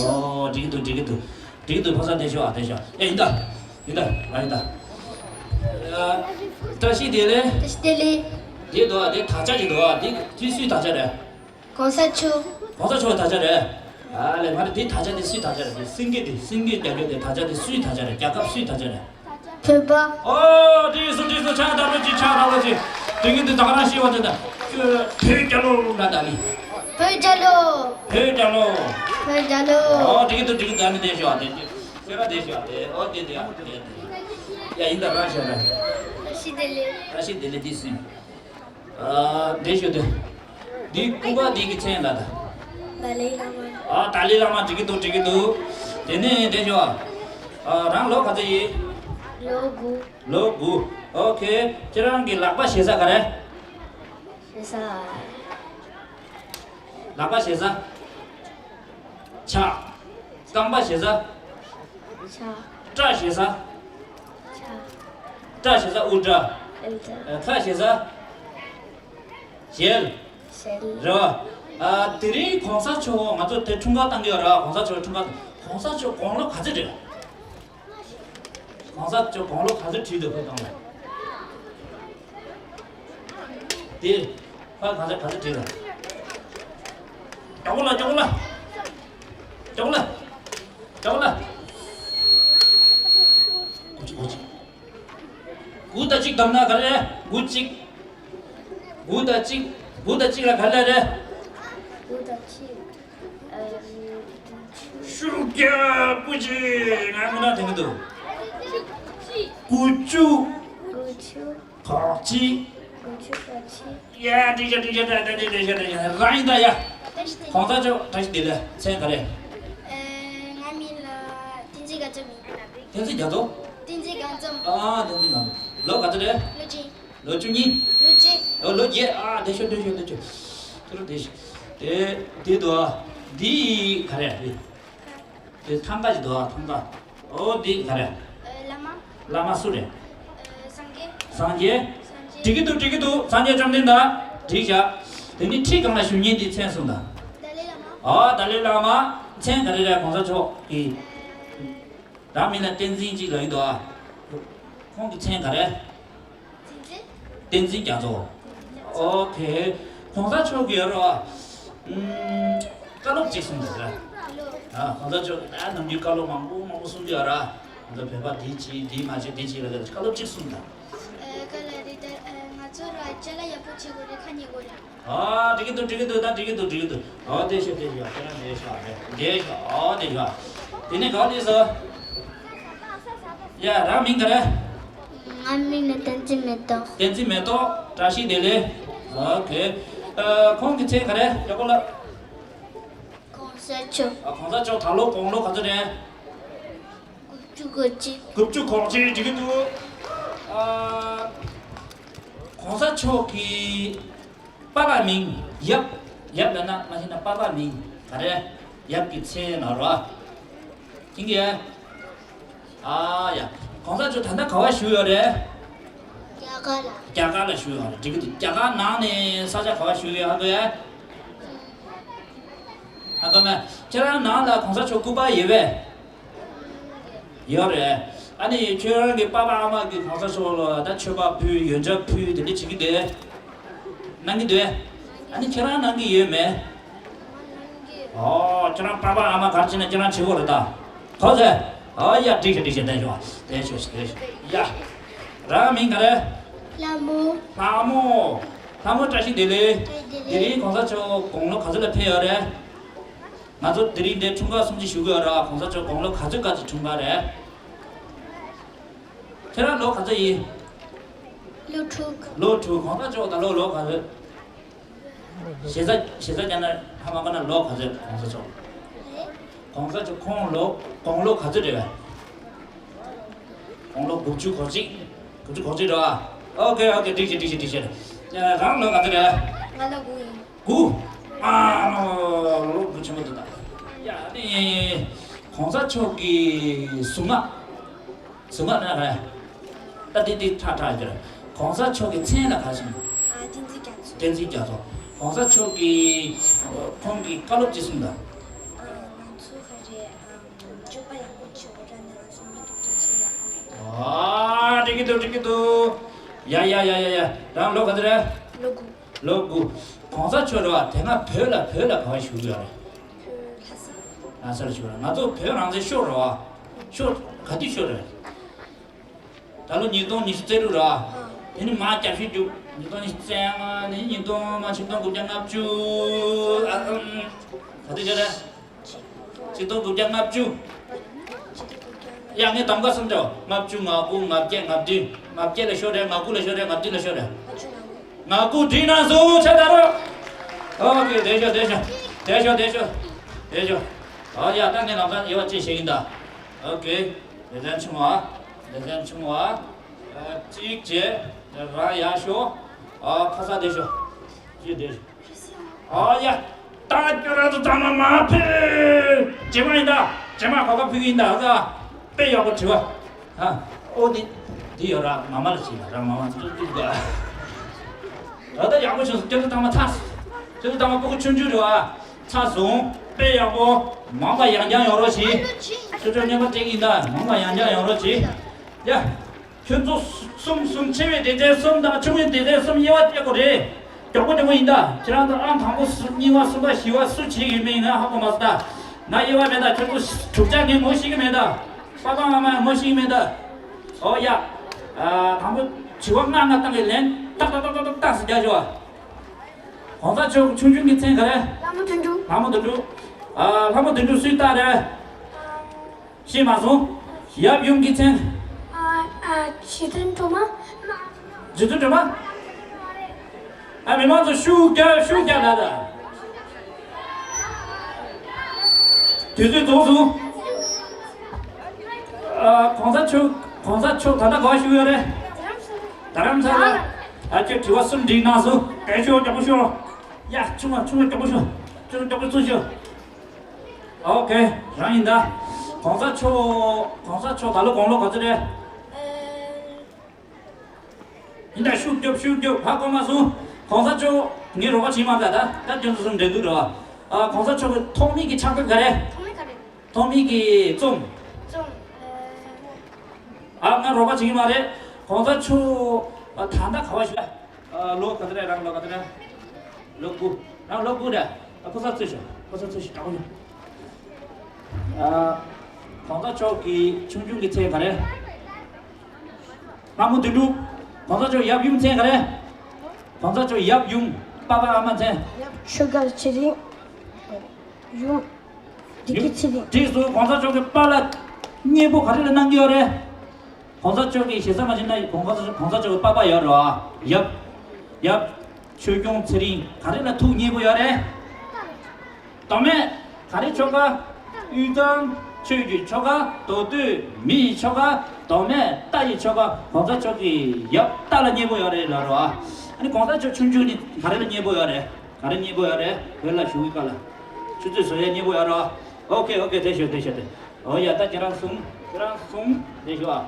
ཨོ་འགྲིག་གི་འདུག་འགྲིག་གི་འདུག་འགྲིག་གི་འདུག་ཕ་ས་བདེ་ཤོག་ཨ་བདེ་ཤོག་ཨེ་ཡིན་ད། ཡིན་ད། ཨ་ཡིན་ད། ཨ་བཀྲ་ཤིས་བདེ་ལེགས། བཀྲ་ཤིས་བདེ་ལེགས། དེ་འདུག་ཨ་དེ་དག་ཆ་ཞིག་འདུག་ཨ་དེ་དེ་སུའི་དག་ཆ་རེད། གོང་ས་མཆོག་གོང་ས་མཆོག་གི་དག་ཆ་རེད། ཨ་ལས་མ་རེད་དེ་དག་ཆ་དེ་སུའི་དག་ཆ་རེད་དེ་སེང་གེ་དེ་སེང་གེ་རྒྱ་མཚོ་དེ་དག་ཆ་དེ་སུའི་དག་ཆ་རེད་རྒྱལ་ཁབ་སུའི་དག་ཆ་རེད། བོད་པ། ཨོ་དེ་སུ་དེ་སུ་ཕྱག་དར་ལོ་ཅིག་ཕྱག་དར་ལོ་ཅིག་དེ་གི་དེ་དག་རང་ཤི་བ་དེ་ད་ཁྱོད་བོད་རྒྱལ་ལོ་ལ་ད་ལི། བོད་རྒྱལ་ལོ། བོད་རྒྱལ་ལོ། བོད་རྒྱལ་ལོ། ཨོ་དེ་གི་དེ་དེ་གི་ད་ནི་དེ་ཤོག་དེ་ཁྱོད་ར་དེ་ཤོག་དེ་ཨོ་དེ་དེ་ཡ་དེ་དེ་ཡ་ཡིན་ད་རང་ཤོག་ར། བཀྲ་ཤིས་བདེ་ལེགས། བཀྲ་ཤིས་བདེ་ལེགས་དེ་སུ། ཨ་འདི་ཞུ་དུས། འདི་སྐུ་པར་འདི་གི་མཚན་ལ་ད། ཏཱ་ལའི་བླ་མ། ཨ་ཏཱ་ལའི་བླ་མ་འགྲིག་གི་འདུག་འགྲིག་གི་འདུག་དེ་ནས་འདི་ཞུ། ཨ་རང་ལོ་ག་ཚོད་ཡིན། ལོ་དགུ། ལོ་དགུ། ཨོ་ཁེ། ཁྱེད་རང་གི་ལག་པ་ཞེ་ས་ག་རེ། ཞེ་ས། ལག་པ་ཞེ་ས། ཕྱག་རྐང་པ་ཞེ་ས། ཕྱག་སྐྲ་ཞེ་ས། ཕྱག་སྐྲ་ཞེ་ས་དབུ་སྐྲ། དབུ་སྐྲ། ཨ་ཁ་ཞེ་ས། ཞལ། ཞལ། རེད་བ། ཨ་དེ་རིང་གོང་ས་མཆོག་ང་ཚོ་དེ་འཁྲུངས་སྐར་བཏང་གི་ཡོད་ར་གོང་ས་མཆོག་འཁྲུངས་སྐར་གོང་ས་མཆོག་དགུང་ལོ་ག་ཚོད་རེད། གོང་ས་མཆོག་དགུང་ལོ་ག་ཚོད་བྲིས་འདུག་ཁོ་དང་ལ། དེ། ཕ་གང་ཚ་གང་ཚ་བྲིས་ལ། ཀྱོག་ལ་ཀྱོག་ལ། ཀྱོག་ལ། ཀྱོག་ལ། གོ་ཅི་གོ་ཅི། དགུ་དང་གཅིག་བསྡོམས་ན་ག་རེ་རེད། དགུ་གཅིག་དགུ་དང་གཅིག་དགུ་དང་གཅིག་ལ་ག་རེ་རེད། དགུ་དང་གཅིག་ཨ། ཤུགས་རྒྱག་པོ་ཅིག་ང་མི་ན་དེང་གི་འདུག་དགུ་བཅུ། དགུ་བཅུ། གོ་གཅིག་དགུ་བཅུ་གོ་གཅིག་ཡ་འགྲིག་ཤག་འགྲིག་ཤག་ད་ད་འགྲིག་ཤག་འགྲིག་ཤག་རང་ཡིན་ད་ཡ། གོང་ས་མཆོག་བཀྲ་ཤིས་བདེ་ལེགས་མཚན་ག་རེ། ཨེ། ང་མིང་ལ་བསྟན་འཛིན་དགའ་འཛོམས་ཡིན། བསྟན་འཛིན་རྒྱ་མཚོ། བསྟན་འཛིན་དགའ་འཛོམས། ཨ་བསྟན་འཛིན་དགའ་འཛོམས། ལོ་ག་ཚོད་རེད། ལོ་གཅིག་ལོ་བཅུ་གཉིས། ལོ་གཅིག་ཨོ་ལོ་བརྒྱད། ཨ་བདེ་ཤོག་བདེ་ཤོག་བདེ་ཤོག་ཁྱོད་རང་བདེ་ཤོག་དེ་དེ་འདུག་ཨ། འདི་ག་རེ་རེད། དེ་ཐང་ག་ཅིག་འདུག་ཨ་ཐང་ག་ཨོ་འདི་ག་རེ། ཨ་བླ་མ། བླ་མ་སུ་རེད། ཨ་སངས་རྒྱས། སངས་རྒྱས། སངས་རྒྱས། འགྲིག་གི་འདུག་འགྲིག་གི་འདུག་སངས་རྒྱས་བཅོམ་ལྡན་འདས། འགྲིག་བཞག་དེ་ནི་ཁྲི་གང་ལ་བཞུགས་མཁན་དེའི་མཚན་གསུངས་དང་། ཏཱ་ལའི་བླ་མ། ཨོ་ཏཱ་ལའི་བླ་མ། མཚན་ག་རེ་རེད་གོང་ས་མཆོག་གི། རང་མིང་ལ་བསྟན་འཛིན་གཅིག་ལབ་ཀྱི་འདུག་ཨ། ཁོང་གི་མཚན་ག་རེ། བསྟན་འཛིན། བསྟན་འཛིན་རྒྱ་མཚོ། ཨོ་ཁེ། གོང་ས་མཆོག་གིས་ཡོད་རོགས། ཨུམ། བཀའ་སློབ་གཅིག་གསུངས་འདུག་ཨ། ཨ་གོང་ས་མཆོག་ད་ནམ་རྒྱུན་བཀའ་སློབ་མང་པོ་མང་པོ་གསུང་གི་ཡོད་ར། ང་ཚོ་བོད་པ་འདི་བྱེད་འདི་མ་བྱེད་འདི་བྱེད་ལ་བཀའ་སློབ་གཅིག་གསུངས་དང་། ཨ་ག་ལ་རེད་ད། ང་ཚོ་ར་ཅ་ལག་ཡག་པོ་བྱེད་དགོས་རེད་ཁ་ཉན་དགོས་རེད། ཨ་འགྲིག་གི་འདུག་འགྲིག་གི་འདུག་ད་འགྲིག་གི་འདུག་འགྲིག་གི་འདུག་ཨོ་དེ་ཤོག་དེ་ཤོག་ཁྱེད་རང་དེ་ཤོག་ཨ་དེ་ཤོག་ཨོ་དེ་ཤོག་དེ་ནས་ག་བ་དེ་སོ། ཡ་རང་མིང་ག་རེ། ང་མིང་ནི་བསྟན་འཛིན་མེ་ཏོག་བསྟན་འཛིན་མེ་ཏོག་བཀྲ་ཤིས་བདེ་ལེགས། ཨོ་ཁེ། ཨ་ཁོང་གི་མཚན་ག་རེ་ཡག་པོ་ལབ། གོང་ས་མཆོག་ཨ་གོང་ས་མཆོག་ད་ལོ་དགུང་ལོ་ག་ཚོད་རེད། དགུ་བཅུ་གོ་གཅིག་དགུ་བཅུ་གོ་གཅིག་འགྲིག་གི་འདུག་ཨ་གོང་ས་མཆོག་གི་པ་ཕ་མིང་ཡབ། ཡབ་ལབ་ན་མ་ཤེས་ན་པ་ཕ་མིང་ག་རེ། ཡབ་ཀྱི་མཚན་ལབ་རོ། ཨ་ཡིན་གྱི། ཨ་ཡ། གོང་ས་མཆོག་ད་ལྟ་ག་བ་བཞུགས་ཡོད་རེད། རྒྱ་གར་ལ། རྒྱ་གར་ལ་བཞུགས་ཡོད་རེད་འགྲིག་གི་འདུག་རྒྱ་གར་ནང་ནས་ས་ཆ་ག་བ་བཞུགས་ཡོད་ཧ་གོ་ཡ། ཧ་གོ་མེད། ཁྱེད་རང་ནང་ལ་གོང་ས་མཆོག་སྐུ་པར་ཡོད་པས། ཡོད་རེད། ཨ་ནི་ཁྱོད་རང་གི་པ་ཕ་ཨ་མ་གིས་གོང་ས་མཆོག་ལ་ད་མཆོད་པ་ཕུལ་ཡོན་ཆབ་ཕུལ་དེ་འདྲ་བྱེད་ཀྱི་འདུག་གནང་གི་འདུག་ཨ་ནི་ཁྱེད་རང་གནང་གི་ཡོད་མེད། ཨོ་ཁྱེད་རང་པ་ཕ་ཨ་མ་ག་རེ་བྱེད་ན་ཁྱེད་རང་བྱེད་དགོས་རེད་ད། གོ་ཚེ། ཨོ་ཡ་འགྲིག་ཤག་འགྲིག་ཤག་བསྡད་ཤོག་བསྡད་ཤོག་བསྡད་ཤོག་ཡ། རང་མིང་ག་རེ། ལྷ་མོ། ལྷ་མོ། ལྷ་མོ་བཀྲ་ཤིས་བདེ་ལེགས། བཀྲ་ཤིས་བདེ་ལེགས། དེ་རིང་གོང་ས་མཆོག་དགུང་ལོ་ག་ཚོད་ལ་ཕེབས་ཡོད་རེད། ང་ཚོ་དེ་རིང་འདིར་འཁྲུངས་སྐར་སྲུང་བརྩི་ཞུ་གི་ཡོད་ར་གོང་ས་མཆོག་དགུང་ལོ་ག་ཚོད་སྐབས་ཀྱི་འཁྲུངས་སྐར་རེད། ཁྱེད་རང་ལོ་ག་ཚོད་ཡིན། ལོ་དྲུག་ལོ་དྲུག་གོང་ས་མཆོག་ད་ལོ་ལོ་ག་ཚོད། ཞེ་ས་ཞེ་ས་རྒྱག་ན་ཧ་མ་གོ་ན་ལོ་ག་ཚོད་གོང་ས་མཆོག་གོང་ས་མཆོག་ཁོང་ལོ་དགུང་ལོ་ག་ཚོད་རེད་བས། དགུང་ལོ་དགུ་བཅུ་གོ་གཅིག་དགུ་བཅུ་གོ་གཅིག་རེད་བ། ཨོ་ཁེ་ཨོ་ཁེ་འགྲིག་ཤག་འགྲིག་ཤག་འགྲིག་ཤག་རང་ལོ་ག་ཚོད་རེད། ང་ལོ་དགུ་ཡིན། དགུ། ཨ་ལོ་དགུ་ཆེན་པོ་འདུག་ད། ཡ་ནི། གོང་ས་མཆོག་གི་གཟུངས་སྔགས། གཟུངས་སྔགས་ན་རེད། ད་འདི་འདི་ཁྲ་ཁྲ་ཡོད་རེད། གོང་ས་མཆོག་གི་མཚན་ལ་ག་ཟེར། ཨ། བསྟན་འཛིན་རྒྱ་མཚོ། བསྟན་འཛིན་རྒྱ་མཚོ། གོང་ས་མཆོག་གི་ཁོང་གི་བཀའ་སློབ་ཅི་གསུངས་དང་། ཨ། ང་ཚོ་ག་རེ། ཨ། སྤྱོད་པ་ཡག་པོ་བྱེད་དགོས་ར། ནང་སོང་མི་སྡུག་ཅག་བྱེད་ཡག་པོ། ཨ། འགྲིག་གི་འདུག་འགྲིག་གི་འདུག་ཡ་ཡ་ཡ་ཡ་ཡ། རང་ལོ་ག་ཚོད་རེད། ལོ་དགུ། ལོ་དགུ། གོང་ས་མཆོག་རེད་བ། དེ་སྔ་བོད་ལ་བོད་ལ་ག་བ་བཞུགས་ཡོད་རེད། བོད་ལྷ་ས། ལྷ་སར་བཞུགས་རེད། ང་ཚོ་བོད་རང་བཙན་ཤོར་རེད་བ། ཤོར་ག་དུས་ཤོར་རེད། ད་ལོ་ཉིས་སྟོང་ཉི་ཤུ་རྩ་དྲུག་རེད་བ། དེ་ནི་མར་བསྐྱར་ཞིབ་རྒྱུགས། ཉིས་སྟོང་ཉི་ཤུ་རྩ་ལྔ་ནས་ཉིས་སྟོང་མ་ཆིག་སྟོང་དགུ་བརྒྱ་ལྔ་བཅུ། ཨ། ཨམ། ག་དུས་ཤོར་རེད། ཆིག་སྟོང་དགུ་བརྒྱ་ལྔ་བཅུ། ཡ། ངས་གདམ་ག་གསུམ་བྱ། ལྔ་བཅུ། ང་དགུ། ང་བརྒྱད། ང་བདུན། ང་བརྒྱད་ལ་ཤོར་རེད། ང་དགུ་ལ་ཤོར་རེད། ང་བདུན་ལ་ཤོར་རེད། ང་དགུ་འགྲིག་ན་བཟོ་ཆ་ད་རོགས། ཨོ་ཀེ། བདེ་ཤོག་བདེ་ཤོག་བདེ་ཤོག་བདེ་ཤོག་བདེ་ཤོག་ཨོ་ཡ། ད་ངས་ལམ་སང་དབྱེ་བ་ཕྱེ་བཤད་ཡིན་ད། ཨོ་ཀེ། ལེ་ཚན་ཆུང་བ། ལེ་ཚན་ཆུང་བ། ཨ། གཅིག་བྱས། རང་ཡར་ཤོག་ཨ། ཁ་ས་བདེ་ཤོག་གཅིག་བདེ་ཤོག་ཨོ་ཡ། ད་ཁྱོད་རང་ཚོ་ཚང་མ་མར་ཕེབས། རྗེས་མ་ཡིན་ད། རྗེས་མ་གོ་སྐབས་ཕུལ་གྱི་ཡིན་ད། ཨ། དཔེ་ཡག་པོ་དྲི་བ། ཨ། ཨོ་འདི། འདི་ཡོད་ར། ང་མ་ལ་བྱིན་ལ་ར། ང་མ་ཚོ་ཏུ་ཏུ་ག་ད་ལྟ་ཡག་པོ་བྱུང་སོང་། ཁྱོད་ཚོ་ཚང་མ་ཚར་སོང་། ཁྱོད་ཚོ་ཚང་མ་སྤུ་གུ་ཆུང་ཆུང་རེད་བ། ཚར་སོང་། དཔེ་ཡག་པོ། མང་བ་ཡང་བསྐྱར་ཡོང་རོགས་གྱིས། ཁྱོད་ཚོ་སྨྱོན་པ་སྤྲད་ཀྱི་ཡིན་ད། མང་བ་ཡང་བསྐྱར་ཡོང་རོགས་གྱིས། ཡ། ཁྱོད་ཚོ་གསུམ་གསུམ། ཆེ་བའི་སྡེ་ཚན་གསུམ་དང་ཆུང་བའི་སྡེ་ཚན་གསུམ་དབྱེ་བ་ཕྱེ་དགོས་རེད། མགྱོགས་པོ་མགྱོགས་པོ་ཡིན་ད། ཁྱེད་རང་ཚོ་ཨང་དང་པོ་སུ། གཉིས་པ། གསུམ་པ། བཞི་པ་སུ་བྱེད་ཀྱི་མིན་ང་ཧ་གོ་མ་སོང་ད། ང་དབྱེ་བ་མེད་ད། ཁྱོད་ཚོ་དྲུག་ཅག་ངས་ངོ་ཤེས་ཀྱི་མེད་ད། པ་པ་མ་མ་ངོ་ཤེས་ཀྱི་མེད་ད། ཨོ་ཡ། ཨ། དང་པོ་དྲི་བ་ལྔ་ལྔ་བཏང་གི། ལན་ཏག་ཏག་ཏག་ཏག་ཏག་ཏག་ཟེར་རྒྱག་ཤོག་གོང་ས་མཆོག་ཆུང་ཆུང་གི་མཚན་ག་རེ། ལྷ་མོ་དོན་གྲུབ། ལྷ་མོ་དོན་གྲུབ། ཨ། ལྷ་མོ་དོན་གྲུབ་སུའི་རྟགས་རེད། ཤེས་མ་སོང་། ཡབ་ཡུམ་གྱི་མཚན། ཨ། ཨ། རྗེ་བཙུན་སྒྲོལ་མ། རྗེ་བཙུན་སྒྲོལ་མ། ཨ། མི་མང་ཚོ་ཤུགས་རྒྱབ། ཤུགས་རྒྱབ་ལ་ད། དུས་ཚོད་རྫོགས་སོང་། ཨ། གོང་ས་མཆོག་གོང་ས་མཆོག་ད་ལྟ་ག་པར་བཞུགས་ཡོད་རེད། རྡ་རམ་ས་ལ། ཨ། ཁྱོད་དྲི་བ་གསུམ་འགྲིག་གནང་སོང་། བདེ་ཤོག་མགྱོགས་པོ་ཤོག་ཡ། ཆུང་བ་ཆུང་བ་མགྱོགས་པོ་ཤོག་ཆུང་བ་མགྱོགས་པོ་ཚུར་ཤོག་ཨོ་ཀེ། རང་ཡིན་ད། གོང་ས་མཆོག་གོང་ས་མཆོག་ད་ལོ་དགུང་ལོ་ག་ཚོད་རེད། ཡིན་ད། ཤུགས་རྒྱོབ། ཤུགས་རྒྱོབ། ཧ་གོ་མ་སོང་། གོང་ས་མཆོག་ངས་རོགས་པ་བྱེད་མ་དགའ་ད། ད་ཁྱོད་ཚོ་གསུམ་འགྲན་བསྡུར་རེད་བ། ཨ། གོང་ས་མཆོག་གི་ཐོག་མའི་གི་ཕྱག་དེབ་ག་རེ། ཐོག་མའི་ག་རེ། ཐོག་མའི་གི་རྩོམ། རྩོམ། ཨ། ང་རོགས་པ་བྱེད་ཀྱི་མ་རེད། གོང་ས་མཆོག་ཨ། ད་ལྟ་ག་པར་བཞུགས། ཨ། ལོ་ག་ཚོད་རེད། རང་ལོ་ག་ཚོད་རེད། ལོ་དགུ། རང་ལོ་དགུ་རེད། ཨ། ཕོ་གསར་ཚོས་ཤོག་ཕོ་གསར་ཚོས་ཤོག་དྲག་པོ་ཡོང་། ཨ། གོང་ས་མཆོག་གི་ཆུང་ཆུང་གི་མཚན་ག་རེ། ལྷ་མོ་དོན་གྲུབ། གོང་ས་མཆོག་ཡབ་ཡུམ་མཚན་ག་རེ། གོང་ས་མཆོག་ཡབ་ཡུམ། པ་ཕ་ཨ་མ་མཚན། ཆོས་དགའ་ཚེ་རིང་། ཡུམ། བདེ་སྐྱིད་ཚེ་རིང་། འགྲིག་སོང་། གོང་ས་མཆོག་གི་པཱ་ལགས་མཉེས་པོ་ག་རེ་ལ་གནང་གི་ཡོད་རེད། གོང་ས་མཆོག་གིས་ཞེ་ས་མ་བྱས་ན་གོང་ས་གོང་ས་མཆོག་གི་པ་ཕ་ཡོད་རེད་བ། ཡབ། ཡབ། ཆོས་སྐྱོང་ཚེ་རིང་ག་རེ་ལ་ཐུགས་མཉེས་པོ་ཡོད་རེད། མདོ་སྨད་ག་རེ་ཆོལ་ཁ། དབུས་གཙང་ཆོས་ཀྱི་ཆོལ་ཁ། མདོ་སྟོད་མི་ཡི་ཆོལ་ཁ། མདོ་སྨད་རྟ་ཡི་ཆོལ་ཁ། གོང་ས་མཆོག་གི་ཡབ་རྟ་ལ་མཉེས་པོ་ཡོད་རེད་ལབ་རེད་བ། ཨ་ནི་གོང་ས་མཆོག་ཆུང་ཆུང་ནི་ག་རེ་ལ་མཉེས་པོ་ཡོད་རེད། ག་རེ་མཉེས་པོ་ཡོད་རེད། བོད་ལ་བཞུགས་ཀྱི་སྐབས་ལ་ཆུ་ཚོད་བཟོ་ཡ་མཉེས་པོ་ཡོད་རེད་བ། ཨོ་ཀེ་ཨོ་ཀེ། དེ་ཤོད་དེ་ཤོད་དེ། ཨོ་ཡ། ད་ཁྱེད་རང་གསུམ། ཁྱེད་རང་གསུམ་དེ་ཤོད་ཨ།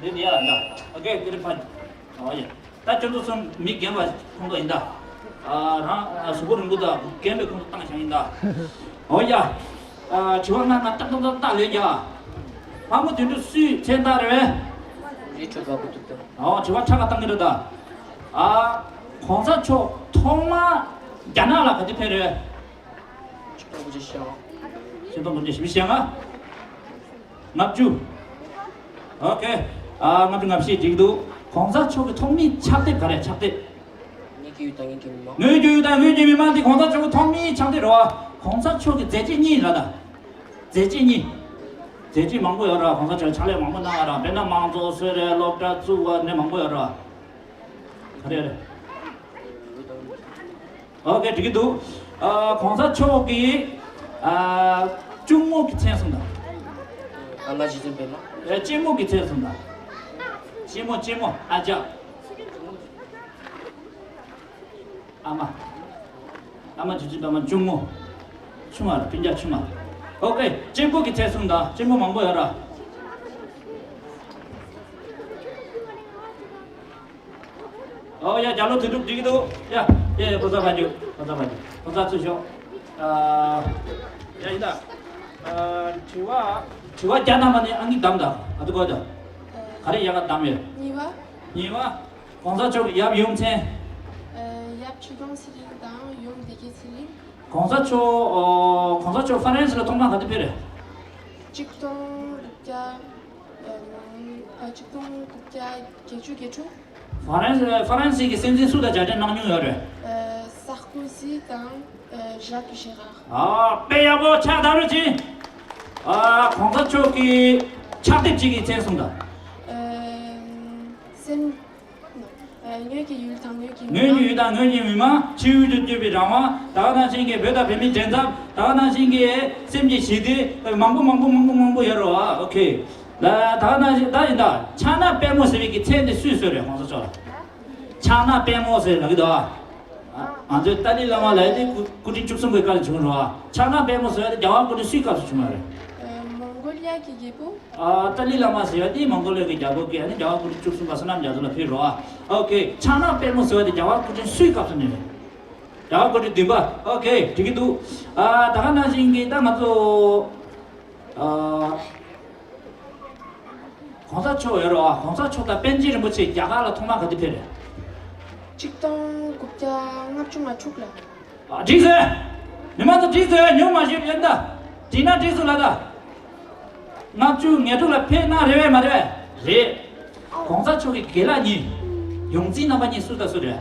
འདི་འདི་ཡ་ད། ཨོ་ཀེ། དེ་རིང་ཕ། ཨོ་ཡ། ད་ཁྱོད་ཚོ་གསུམ་མི་རྒན་པ་ཁོང་ཚོ་ཡིན་ད། ཨ། རང་གཟུགས་པོ་རིང་པོ་དང་རྒན་པའི་ཁོང་ཚོ་བཏང་བཞག་ཡིན་ད། ཨོ་ཡ། ཨ། དྲི་བ་ལྔ་ལྔ་ཏག་ཏག་ཏག་ཏག་ལན་རྒྱག་ལྷ་མོ་དོན་གྲུབ་སུའི་མཚན་རྟགས་རེད་པས། རི་ཁྲོད་དཀར་པོ་གདུགས་དཀར། ཨོ། དྲི་བ་ཕྲ་བ་བཏང་གི་རེད་ད། ཨ། གོང་ས་མཆོག་ཐོག་མར་རྒྱ་ནག་ལ་ག་དུས་ཕེབས་རེད། ཆིག་སྟོང་དགུ་བརྒྱ་བཞི་བཅུ་ཞེ་ལྔ། ཆིག་སྟོང་དགུ་བརྒྱ་བཞི་བཅུ་ཞེ་ལྔ། ལྔ་བཅུ། ཨོ་ཀེ། ཨ། ལྔ་བཅུ་ང་བཞི་འགྲིག་འདུག་གོང་ས་མཆོག་གི་ཐོག་མའི་ཕྱག་དེབ་ག་རེ། ཕྱག་དེབ། ངེད་ཀྱི་ཡུལ་དང་ངེད་ཀྱི་མི་མང་། ངེད་ཀྱི་ཡུལ་དང་ངེད་ཀྱི་མི་མང་དེ་གོང་ས་མཆོག་གི་ཐོག་མའི་ཕྱག་དེབ་རེད་བ། གོང་ས་མཆོག་གི་མཛད་རྗེས་གཉིས་ལ་ད། མཛད་རྗེས་གཉིས། མཛད་རྗེས་མང་པོ་ཡོད་རེད་བ། གོང་ས་མཆོག་ཕྱག་ལས་མང་པོ་གནང་བ་རེད་བ། དཔེར་ན་མང་གཙོ་བཟོས་རེད། སློབ་གྲྭ་བཙུགས་པ་ནས་མང་པོ་ཡོད་རེད་བ། ག་རེ་རེད། ཨོ་ཀེ། འགྲིག་གི་འདུག་ཨ། གོང་ས་མཆོག་གི། ཨ། གཅུང་མོ་གི་མཚན་གསུངས་དང་། ཨ་མ། རྗེ་བཙུན་པད་མ། ཨེ། གཅེན་མོ་གི་མཚན་གསུངས་དང་། གཅེན་མོ། གཅེན་མོ། ཨ་ཅག་ཨ་མ། ཨ་མ་རྗེ་བཙུན་པད་མ་གཅུང་མོ། ཆུང་བ་ལ་སྤུན་ཀྱག་ཆུང་བ། ཨོ་ཀེ། གཅེན་པོ་གི་མཚན་གསུངས་དང་། གཅེན་པོ་མང་པོ་ཡོད་ར། ཨོ་ཡ། རྒྱ་ལོ་དོན་གྲུབ་འགྲིག་གི་འདུག། ཡ་ཡ་ཡ། ཕོ་གསར་ཕ་རྒྱུག། ཕོ་གསར་ཕ་རྒྱུག། ཕོ་གསར་ཚུར་ཤོག། ཨ། ཡ་ཡིན་ད། ཨ། དྲི་བ། དྲི་བ་བརྒྱ་ཐམ་པ་ནི་ཨང་ཀི་བདམས་དང་། ཨ་ཏི་གོ་ད། ག་རེ་ཡག་ག་བདམས་ཡོད། གཉིས་པ། གཉིས་པ། གོང་ས་མཆོག་གི་ཡབ་ཡུམ་མཚན། ཨ། ཡབ་ཆོས་སྐྱོང་ཚེ་རིང་དང་ཡུམ་བདེ་སྐྱིད་ཚེ་རིང་། གོང་ས་མཆོག། ཨོ། གོང་ས་མཆོག་ཧྥ་རན་སི་ལ་ཐོག་མར་ག་དུས་ཕེབས་རེད། ཆིག་སྟོང་དགུ་བརྒྱ། ཨ། ཆིག་སྟོང་དགུ་བརྒྱ་བརྒྱད་ཅུ་གྱ་དྲུག། ཧྥ་རན་སི། ཧྥ་རན་སི་གི་སྲིད་འཛིན་སུ་དང་མཇལ་འཕྲད་གནང་མྱོང་ཡོད་རེད། ཨ། སར་ཀོ་ཟི་དང་། ཨ། ཞག་ཤི་རཱག། ཨ། དཔེ་ཡག་པོ། ཕྱག་བརྡབ་རོགས་གྱིས། ཨ། གོང་ས་མཆོག་གི་ཕྱག་དེབ་ཅིག་གི་མཚན་གསུངས་དང་། ཨ། སེམས། ཨ། ངོས་ཀྱི་ཡུལ་དང་ངོས་ཀྱི་མི་ངོས་ཀྱི་མང་། ཡུལ་དང་ངོས་ཀྱི་མི་མང་། ཕྱི་ཡུལ་དུ་བསྐྱོད་པའི་རང་དབང་། ད་ག་ནང་བཞིན་གྱི་བོད་དང་བོད་མིའི་འབྲེལ་འཚབ། ད་ག་ནང་བཞིན་གྱི་སེམས་ཀྱི་ཞི་བདེ། མང་པོ་མང་པོ་མང་པོ་མང་པོ་ཡོད་རེད་བ། ཨོ་ཁེ། ད་ད་ག་ནང་བཞིན་ད་ཡིན་ད། ཕྱག་ན་པདྨོ་ཟེར་བའི་གི་མཚན་དེ་སུས་གསོལ་རེད། གོང་ས་མཆོག་ལ། ཕྱག་ན་པདྨོ་ཟེར་ལབ་ཀྱི་འདུག་ཨ། ང་ཚོའི་ཏཱ་ལའི་བླ་མ་ལབ་ཡ་དེ་སྐུ་སྐུ་ཕྲེང་བཅུ་གསུམ་པའི་སྐབས་ལ་བྱུང་རེད་བ། ཕྱག་ན་པདྨོ་ཟེར་བ་དེ་རྒྱལ་བ་སྐུ་ཕྲེང་སུའི་སྐབས་སུ་བྱུང་བ་རེད། ཨ། མོང་གོ་ལི་ཡ་གི་རྒྱལ་པོ། ཨ། ཏཱ་ལའི་བླ་མ་ཟེར་བ་དེ་མོང་གོ་ལི་ཡ་གི་རྒྱལ་པོ་གིས་ཨ་ནི་རྒྱལ་བ་སྐུ་ཕྲེང་བཅུ་གསུམ་པ་བསོད་ནམས་རྒྱ་མཚོ་ལ་ཕུལ་རོ། ཨོ་ཁེ། ཕྱག་ན་པདྨོ་ཟེར་བ་དེ་རྒྱལ་བ་སྐུ་ཕྲེང་སུའི་སྐབས་སུ་ནས་རེད། རྒྱལ་བ་སྐུ་ཕྲེང་བདུན་པ། ཨོ་ཁེ། འགྲིག་གི་འདུག། ཨ། ད་ག་ནང་བཞིན་གྱི་ད་ང་ཚོ། ཨ། གོང་ས་མཆོག་ཡོད་རེད་བ། གོང་ས་མཆོག་དང་པཎ་ཆེན་རིན་པོ་ཆེ་རྒྱ་གར་ལ་ཐོག་མར་ག་དུས་ཕེབས་རེད། ཆིག་སྟོང་དགུ་བརྒྱ་ལྔ་བཅུ་ང་དྲུག་ལ། ཨ། འགྲིག་ཟེར། མི་མང་ཚོ་འགྲིག་ཟེར། ཉུང་མ་ཞིག་ཡོད་ད། འགྲིག་ན་འགྲིག་སོང་ལ་ད། ལྔ་བཅུ་ང་དྲུག་ལ་ཕེབས་གནང་རེད་པས་མ་རེད་པས། རེད། གོང་ས་མཆོག་གི་དགེ་ལགས་གཉིས། ཡོངས་འཛིན་རྣམ་པ་གཉིས་སུ་དང་སུ་རེད། ཨ།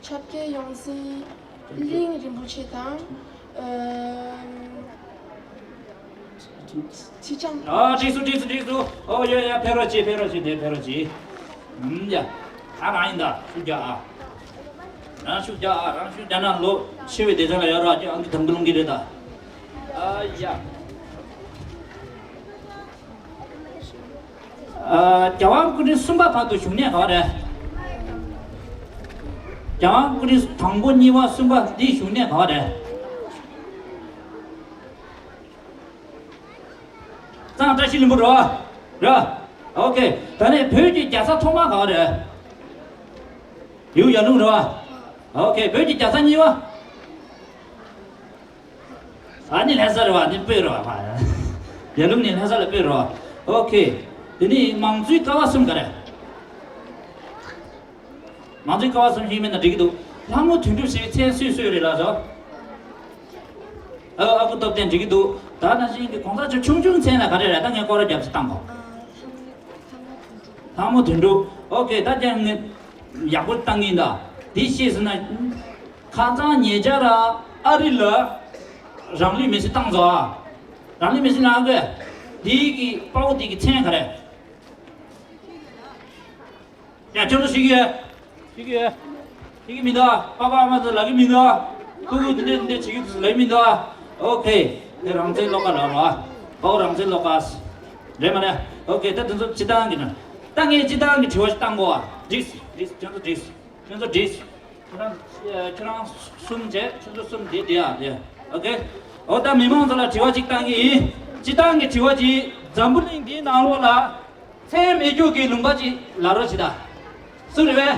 ཆབ་ཀྱི་ཡོངས་འཛིན་གླིང་རིན་པོ་ཆེ་དང་། ཨ། ཁྲི་བྱང་། ཨ། འགྲིག་སོང་། འགྲིག་སོང་། འགྲིག་སོང་། ཨོ་ཡ་ཡ། ཕེབས་རོགས་གྱིས། ཕེབས་རོགས་གྱིས། དེ་ཕེབས་རོགས་གྱིས། ཨུམ་ཡ། ད་རང་ཡིན་ད། ཤུགས་རྒྱག་ཨ། རང་ཤུགས་རྒྱག་ཨ། རང་ཤུགས་རྒྱག་ན་ལོ་ཆེ་བའི་སྡེ་ཚན་ལ་ཡོད་ར་ཅིག་ཨང་ཀི་དང་པོ་ལོང་གི་རེད་ད། ཨ་ཡ། ཨ། རྒྱལ་བ་སྐུ་ཕྲེང་གསུམ་པ་བར་དུ་བཞུགས་གནས་ག་བ་རེད། རྒྱལ་བ་སྐུ་ཕྲེང་དང་པོ་གཉིས་པ་གསུམ་པ་འདི་བཞུགས་གནས་ག་བ་རེད། གཙང་བཀྲ་ཤིས་ལྷུན་པོ་རེད་བ། རེད། ཨོ་ཁེ། ད་ནི་བོད་ཀྱི་རྒྱལ་ས་ཐོག་མ་ག་བ་རེད། ཡུལ་ཡར་ཀླུང་རེད་བ། ཨོ་ཁེ། བོད་ཀྱི་རྒྱལ་ས་གཉིས་པ། ཨ་ནི་ལྷ་ས་རེད་བ། ཨ་ནི་སྤོས་རེད་བ། ཡར་ཀླུང་ནི་ལྷ་ས་ལ་སྤོས་རེད་བ། ཨོ་ཁེ། དེ་ནི་མང་གཙོའི་ཀ་བ་གསུམ་ག་རེ། མང་གཙོའི་ཀ་བ་གསུམ་ཞིག་མིན་ན་འགྲིག་གི་འདུག། ལྷ་མོ་དོན་གྲུབ་ཟེར་བའི་མཚན་སུས་གསོལ་རེད་ལགས་སོ། ཨ། ཨ་ཁུ་སྟོབས་ལྡན། འགྲིག་གི་འདུག། ད་ནང་བཞིན་གྱི་གོང་ས་མཆོག་ཆུང་ཆུང་མཚན་ལ་ག་རེ་རེད། ད་ངས་སྐོར་ར་རྒྱབ་ཙམ་བཏང་གོ། ལྷ་མོ་དོན་གྲུབ། ཨོ་ཁེ། ད་ཀྱང་ངས་ཡག་པོ་བཏང་གི་ཡིན་ད། འདི་ཤེས་ཟིན་ན། ཁ་སང་ཉེ་ཆར་ཨ་རི་ལ་རང་ལུས་མེར་སྲེག་བཏང་སོང་ཨ། རང་ལུས་མེར་སྲེག་གནང་གི། འདི་གི་དཔའ་བོ་འདི་གི་མཚན་ག་རེ། ཡ། ཁྱོད་ཚོ་ཤེས་ཀྱི་ཡོད། ཤེས་ཀྱི་ཡོད། ཤེས་ཀྱི་མི་འདུག། པ་ཕ་ཨ་མ་ཚོ་ལབ་ཀྱི་མི་འདུག། ཁུ་ཁུ་འདི་འདྲས་འདི་འདྲས་བྱེད་ཀྱི་འདུག་ལབ་ཀྱི་མི་འདུག། ཨོ་ཁེ། དེ་རང་བཙན་བློ་དགའ་ལབ་རོགས་ཨ། ཨོ། རང་བཙན་བློ་དགའ། རེད་མ་རེད། ཨོ་ཁེ། ད་དེ་ཚོ་སྤྱིར་བཏང་གི་ན། ད་ངས་སྤྱིར་བཏང་གི་དྲི་བ་ཞིག་བཏང་གོ་ཨ། འགྲིགས། འགྲིགས། ཁྱོད་ཚོ་འགྲིགས། ཁྱོད་ཚོ་འགྲིགས། ཁྱོད་རང་། ཁྱོད་རང་གསུམ་བྱས། ཁྱོད་ཚོ་གསུམ་དེ་དེ་ཨ་དེ། ཨོ་ཁེ། ཨོ། ད་མི་མང་ཚོ་ལ་དྲི་བ་གཅིག་བཏང་གི་ཡིན། སྤྱིར་བཏང་གི་དྲི་བ་གཅིག། འཛམ་བུ་གླིང་འདིའི་ནང་ལོགས་ལ། མཚན་མེད་རྒྱུ་གི་ལུང་པ་གཅིག་ལབ་རོགས་བྱེད་ད། སུ་རེད་པས།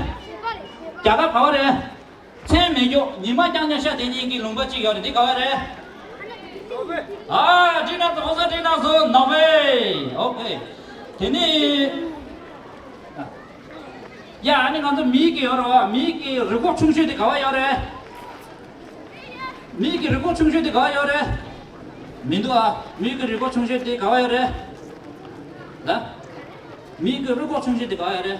རྒྱ་གར་ག་བ་རེད། མཚན་མེད་རྒྱུ། ཉི་མ་རྐྱང་རྐྱང་ཤར་བསྡད་མཁན་གྱི་ལུང་པ་གཅིག་ཡོད་རེད། འདི་ག་བ་རེད། ཨ། འགྲིག་གནང་སོང་། ཧོ་ས། འགྲིག་གནང་སོང་། ནོ་ཝེ། ཨོ་ཁེ། དེ་ནི། ཡ། ཨ་ནི་ང་ཚོ་མིག་གི་ཡོད་རེད་བ། མིག་གི་རི་ཁོག་ཆུང་ཤོས་དེ་ག་བ་ཡོད་རེད། མིག་གི་རི་ཁོག་ཆུང་ཤོས་དེ་ག་བ་ཡོད་རེད། མི་འདུག་ཨ། མིག་གི་རི་ཁོག་ཆུང་ཤོས་དེ་ག་བ་ཡོད་རེད། ལ། མིག་གི་རི་ཁོག་ཆུང་ཤོས་དེ་ག་བ་ཡོད་རེད།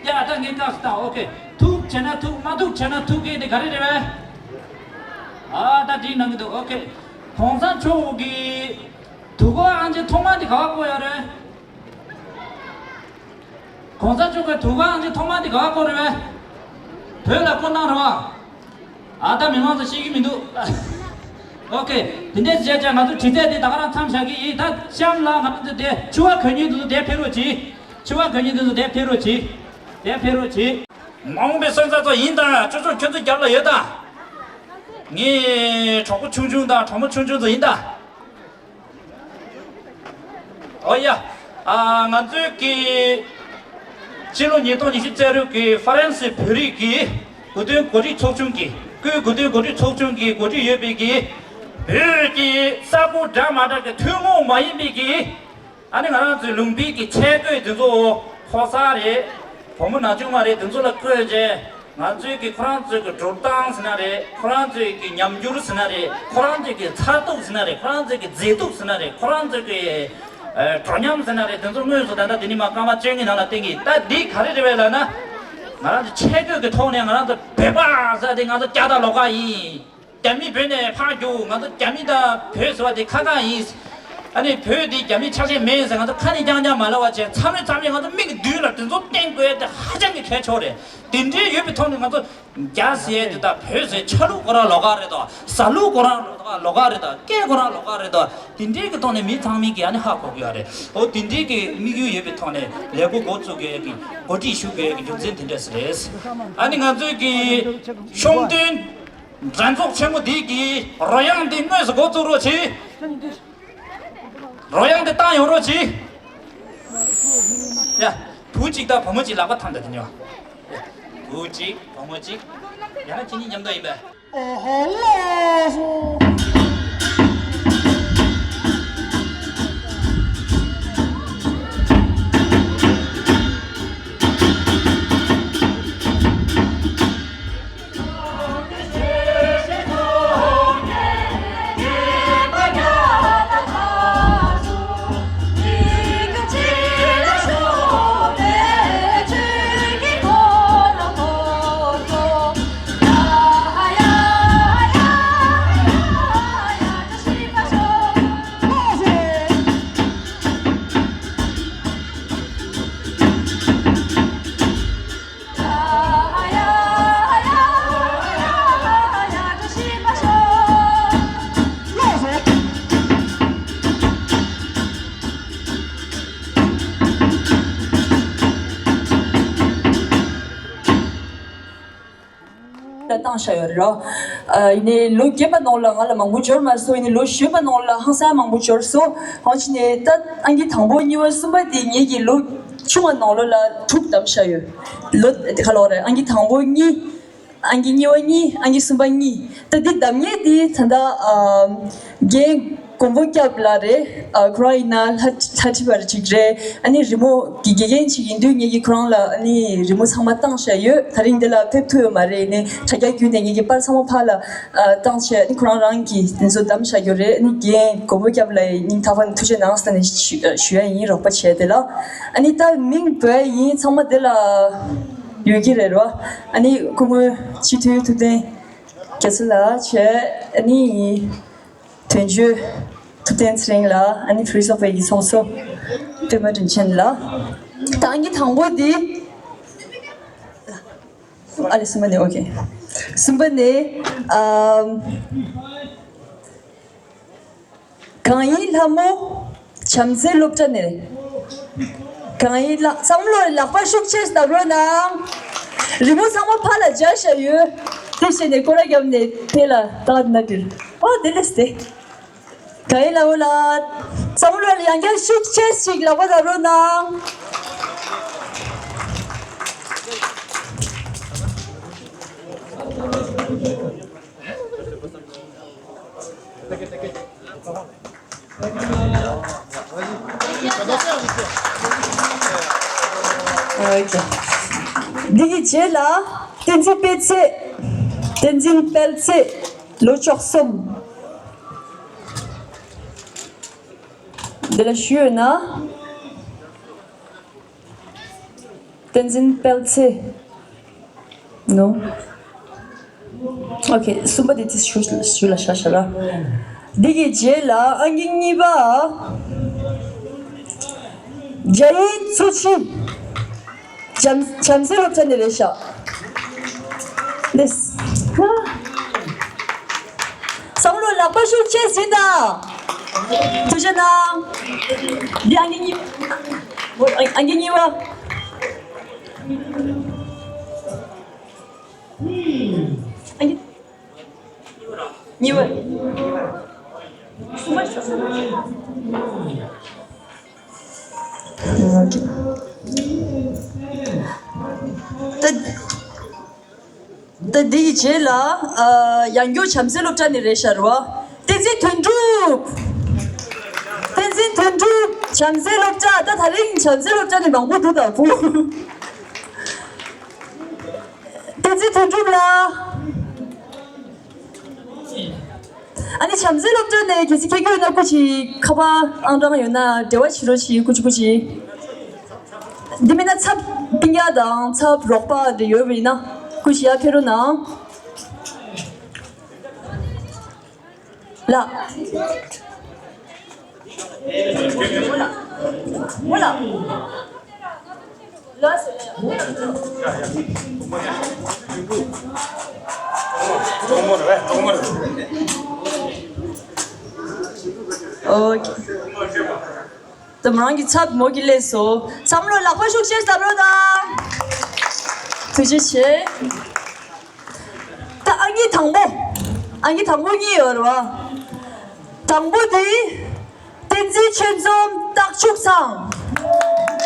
ཡ། ད་ངས་བཀག་སྟེ། ཨོ་ཁེ། ཐུག་བྱས་ན་ཐུག། མ་ཐུག་བྱས་ན་ཐུག་གི། དེ་ག་རེ་རེད་པས། ཨ། ད་འགྲིག་གནང་གི་འདུག། ཨོ་ཁེ། གོང་ས་མཆོག་གི་དུས་འཁོར་ཨང་ཅན་ཐོག་མ་དེ་ག་བ་བསྐོར་ཡོད་རེད། གོང་ས་མཆོག་གི་དུས་འཁོར་ཨང་ཅན་ཐོག་མ་དེ་ག་བ་བསྐོར་རེད་པས། བོད་ལ་བསྐོར་གནང་རེད་པ། ཨ། ད་མི་མང་ཚོ་ཤེས་ཀྱི་མི་འདུག། ཨོ་ཁེ། དེ་འདྲས་བྱས་བྱས་ང་ཚོ་དྲི་རྩད་དེ་ད་ག་རང་མཚམས་བཞག་གི་ཡིན། ད་གཤམ་ལ་ང་ཚོ་དེ་ཕྱུ་པ་གོན་མཁན་དེ་ཚོ་དེ་ཕེབས་རོགས་གྱིས། ཕྱུ་པ་གོན་མཁན་དེ་ཚོ་དེ་ཕེབས་རོགས་གྱིས། དེ་ཕེབས་རོགས་གྱིས། མ་འོངས་པའི་སོན་རྩ་ཚོ་ཡིན་ད། ཁྱོད་ཚོ་ཁྱོད་ཚོ་རྒྱབ་ལ་ཡོད་ད། ངའི་གྲོགས་པོ་ཆུང་ཆུང་དང་གྲོགས་མོ་ཆུང་ཆུང་ཚོ་ཡིན་ད། ཨོ་ཡ། ཨ། ང་ཚོའི་གི་སྤྱི་ལོ་ཉིས་སྟོང་ཉི་ཤུ་རྩ་དྲུག་གི་ཧྥ་རན་སི་བོད་རིགས་ཀྱི་དགུ་སྟོན་གོ་སྒྲིག་ཚོགས་ཆུང་གི། སྐུའི་དགུ་སྟོན་གོ་སྒྲིག་ཚོགས་ཆུང་གིས་གོ་སྒྲིག་ཡོད་པའི་གི་བོད་ཀྱི་ས་ཁུལ་འདྲ་མ་འདྲ་གི་ཐུན་མོང་མ་ཡིན་པའི་གི། ཨ་ནི་ང་རང་ཚོའི་ལུང་པའི་གི་ཆས་གོས་དེ་ཚོ། ཕོ་གསར་རེད། བུ་མོ་ན་ཆུང་མ་རེད། དེ་ཚོ་ལ་བསྐོས་རྗེས། ང་ཚོའི་གི་ཁོ་རང་ཚོའི་གི་སྒྲུབ་སྟངས་ཟེར་ན་རེད། ཁོ་རང་ཚོའི་གི་ཉམས་འགྱུར་ཟེར་ན་རེད། ཁོ་རང་ཚོའི་གི་མཚར་སྡུག་ཟེར་ན་རེད། ཁོ་རང་ཚོའི་གི་མཛེས་སྡུག་ཟེར་ན་རེད། ཁོ་རང་ཚོའི་གི་ཨ་དྲོ་ཉམས་ཟེར་ན་རེད། དེ་ཚོ་དངོས་སུ་ད་ལྟ་འདི་ནས་མར་སྐར་མ་བཅོ་ལྔའི་ནང་ལ་བསྟན་གི། ད་འདི་ག་རེ་རེད་པས་ལབ་ན། ང་རང་ཚོ་ཆས་གོས་ཀྱི་ཐོག་ནས་ང་རང་ཚོ་བོད་པ་ཟེར་དེ་ང་ཚོ་རྒྱ་དང་ལོགས་ཀ་ཡིན། རྒྱ་མི་བོད་ནས་ཕར་རྒྱུགས། ང་ཚོ་རྒྱ་མི་དང་བོད་ཟེར་བ་དེ་ཁ་ཁ་ཡིན། ཨ་ནི་བོད་འདི་རྒྱ་མིའི་ཆ་ཤས་མིན་ཟེར་ང་ཚོ་ཁ་ནས་རྐྱང་རྐྱང་མ་ལབ་པ་བྱས། མཚམས་རེ་མཚམས་རེ་ང་ཚོ་མིག་གི་མདུན་ལ་དེ་ཚོ་བསྟན་དགོས་དེ་ཧ་ཅང་གི་གལ་ཆེ་བ་རེད། དེ་འདྲའི་ཡོད་པའི་ཐོག་ནས་ང་ཚོ་རྒྱ་ཟེར་ཡས་དེ་དང་བོད་ཟེར་ཆ་ལུགས་ཁོ་རང་ལོགས་ཀ་རེད་དོ། ཟ་ལུགས་ཁོ་རང་ལོགས་ཀ་ལོགས་ཀ་རེད་དོ། སྐད་ཁོ་རང་ལོགས་ཀ་རེད་དོ། དེ་འདྲའི་གི་ཐོག་ནས་མི་ཚང་མས་གི་ཨ་ནི་ཧ་གོ་གི་ཡོད་རེད། འོ་དེ་འདྲའི་གི་དམིགས་ཡུལ་ཡོད་པའི་ཐོག་ནས་ལས་འགུལ་འགོ་བཙུགས་དགོས་ཡས་གི་གོ་སྒྲིག་ཞུ་དགོས་ཡས་གི་རྒྱུ་མཚན་དེ་འདྲས་རེད། ཨ་ནི་ང་ཚོའི་གི་གཞུང་དོན་མགྲིན་ཚབ་ཆེན་མོ་འདི་གིས་རོལ་དབྱངས་འདི་དངོས་སུ་འགོ་བཙུགས་རོགས་གྱིས། རོལ་དབྱངས་འདི་བཏང་ཡོང་རོགས་གྱིས། ཡ། བུ་གཅིག་དང་བུ་མོ་གཅིག་ལག་པ་འཐམས་དང་དེ་ཉོ། བུ་གཅིག་བུ་མོ་གཅིག་ཡང་ན་ཁྱེད་གཉིས་མཉམ་དུ་ཡིན་པས། ཨོ་ཧོ་ལོ། ལ་བཏང་བཞག་ཡོད་རེད། ཨ་ཡིན་ནའི་ལོ་རྒས་པ་ནང་ལ་ང་ལ་མང་པོ་འབྱོར་མ་སོང་། ཡིན་ནའི་ལོ་གཞོན་པ་ནང་ལ་ཧང་སང་མང་པོ་འབྱོར་སོང་། ཧང་ཆི་ནས་ད་ཨང་ཀི་དང་པོ་གཉིས་པ་གསུམ་པ་དེ་ངེད་ཀྱི་ལོ་ཆུང་བ་ནང་ལོ་ལ་དྲུག་བདམས་བཞག་ཡོད། ལོ་དེ་ག་ལོག་རེད། ཨང་ཀི་དང་པོ་གཉིས། ཨང་ཀི་གཉིས་པ་གཉིས། ཨང་ཀི་གསུམ་པ་གཉིས། ད་འདི་བདམས་མཁན་དེ་ད་ལྟ་ཨ་རྒན་མགོན་པོ་སྐྱབས་ལགས་རེད། ཨ་ཁོ་རང་ཡིན་ན་ལྷ་ལྷ་བྲིས་པ་ཅིག་རེད། ཨ་ནི་རི་མོ་གི་དགེ་རྒན་ཅིག་ཡིན་དུས་ངེད་ཀྱིས་ཁོ་རང་ལ་ཨ་ནི་རི་མོ་ཚང་མ་བཏང་བཞག་ཡོད། ད་རིང་འདི་ལ་ཕེབས་ཐུབ་ཡོད་མ་རེད། ཡིན་ནའི་དྲ་རྒྱ་བརྒྱུད་ནས་ངེད་ཀྱིས་པར་ཚང་མ་ཕར་ལ་ཨ་བཏང་བྱས། ཨ་ནི་ཁོ་རང་རང་གིས་དེ་ཚོ་བདམས་བཞག་ཡོད་རེད། ཨ་ནི་རྒན་མགོན་པོ་སྐྱབས་ལགས་ཡི་སྙིང་ཐག་པ་ནས་ཐུགས་རྗེ་གནང་ཟེར་ནས་ཞུ་ཞུ་ཡ་ཡིན། རོགས་པ་བྱས་དེ་ལ། ཨ་ནི་ད་མིང་འབོད་ཡ་ཡིན། ཚང་མ་དེ་ལ་ཡོད་ཀྱི་རེད་རོ། ཨ་ནི་སྐུ་ངོ་སྤྱི་འཐུས་ཐུབ་བསྟན་རྒྱ་མཚོ་ལགས་བྱས། ཨ་ནི་དོན་གཅོད་ཐུབ་བསྟན་ཚེ་རིང་ལགས། ཨ་ནི་བོད་རིགས་ཚོགས་པའི་གི་ཚོགས་གཙོ་སྟོན་པ་དྲིན་ཆེན་ལགས། ད་ཨང་ཀི་དང་པོ་འདི། ཨ་ལེ་གསུམ་པ་ནས། ཨོ་ཁེ། གསུམ་པ་ནས་ཨམ། གང་ཡིན་ལྷ་མོ་བྱམས་བརྩེ་སློབ་གྲྭ་ནས། གང་ཡིན་ལྷ། བསམ་བློ་ལག་པ་ཤུགས་ཆེ་བརྡབ་རོགས་གནང་། རི་མོ་ཚང་མ་ཕར་ལ་སྦྱར་བཞག་ཡོད། དེ་བྱས་ནས་སྐོར་ར་བརྒྱབ་ནས་དེ་ལ་ཏག་ན་འགྲིལ། ཨོ་དེ་ལས་དེ། གང་ཡིན་ལྷ་མོ་ལགས། བསམ་བློ་ཡང་བསྐྱར་ཤུགས་ཆེ་ཞིག་ལག་པ་བརྡབ་རོགས་གནང་། འདི་གི་རྗེས་ལ་བསྟན་འཛིན་སྤེལ་ཚེ། བསྟན་འཛིན་སྤེལ་ཚེ། ལོ་བཅུ་གསུམ། འདི་ལ་ཞུས་ཡོད་ན། བསྟན་འཛིན་སྤེལ་ཚེ། ནོ། ཨོ་ཁེ། གསུམ་པ་དེ་དེ་ཞུ་ཞུ་ལ་ཤ་ཤ་ར། འདི་གི་རྗེས་ལ་ཨང་ཀི་གཉིས་པ། རྒྱ་ཡིག་ཚོ་ཆུ། བྱམས་བྱམས་བརྩེ་སློབ་གྲྭ་ནས་རེད་ཤག་ལེས། བསམ་བློ་ལག་པ་ཤུགས་ཆེ་ཟིན་དང་། ཐུགས་རྗེ་གནང་། འདི་ཨང་ཀི་གཉིས། ཨང་ཀི་གཉིས་པ། ཨང་ཀི། གཉིས་པ། གསུམ་པ་ཞུ། ད་ད་འདི་ཡི་རྗེས་ལ་ཨ་ཡང་སྐྱར་བྱམས་བརྩེ་སློབ་གྲྭ་ནས་རེད་ཤག་རེད་བ། བསྟན་འཛིན་དོན་གྲུབ། བསྟན་འཛིན་དོན་གྲུབ། བྱམས་བརྩེ་སློབ་གྲྭ། ད་དེ་རིང་བྱམས་བརྩེ་སློབ་གྲྭ་ནས་མང་པོ་འདུག་ད་བུ། བསྟན་འཛིན་དོན་གྲུབ་ལགས། ཨ་ནི་བྱམས་བརྩེ་སློབ་གྲྭ་ནས་གལ་སྲིད་ཁྱེད་ཀྱི་ཡོད་ན་སྐུ་མཁྱེན། ཁ་པར་ཨང་གྲངས་ཡོད་ན་འབྲེལ་བ་བྱེད་རོགས་བྱེད། སྐུ་མཁྱེན། སྐུ་མཁྱེན། འདི་མིན་ན་ཚབ་སྤུན་ཀྱག་དང་ཚབ་རོགས་པ་འདི་ཡོད་པ་ཡིན་ན་སྐུ་མཁྱེན་ཡར་ཕེབས་རོགས་གནང་། ལགས། ཨོ་ཁེ། ད་མོ་རང་གི་ཚབ་མོ་གིས་སླེབས་སོང་། བསམ་བློ་ལག་པ་ཤུགས་ཆེ་ཟབ་རོགས་གནང་། ཐུགས་རྗེ་ཆེ། ད་ཨང་ཀི་དང་པོ། ཨང་ཀི་དང་པོ་གཉིས་ཡོད་རེད་བ། དང་པོ་དེ། བསྟན་འཛིན་ཆོས་འཛོམས་སྟག་ཕྱུག་ཚང་།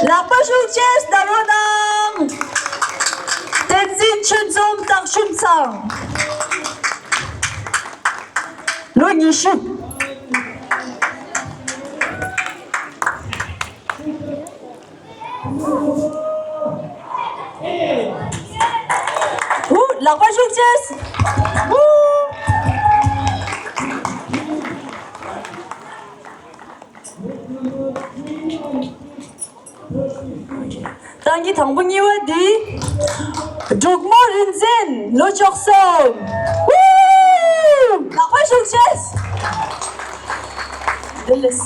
ལག་པ་ཤུགས་ཆེ་ཟབ་རོགས་གནང་། བསྟན་འཛིན་ཆོས་འཛོམས་སྟག་ཕྱུག་ཚང་། ལོ་ཉི་ཤུ། ཨུ། ལག་པ་ཤུགས་ཆེ། ཨུ། ཏང་གི་དང་པོ་གཉིས་པ་འདི། འབྲུག་མོ་རིག་འཛིན་ལོ་བཅུ་གསུམ། ཨུ། ལག་པ་ཤུགས་ཆེ། དེ་ལས།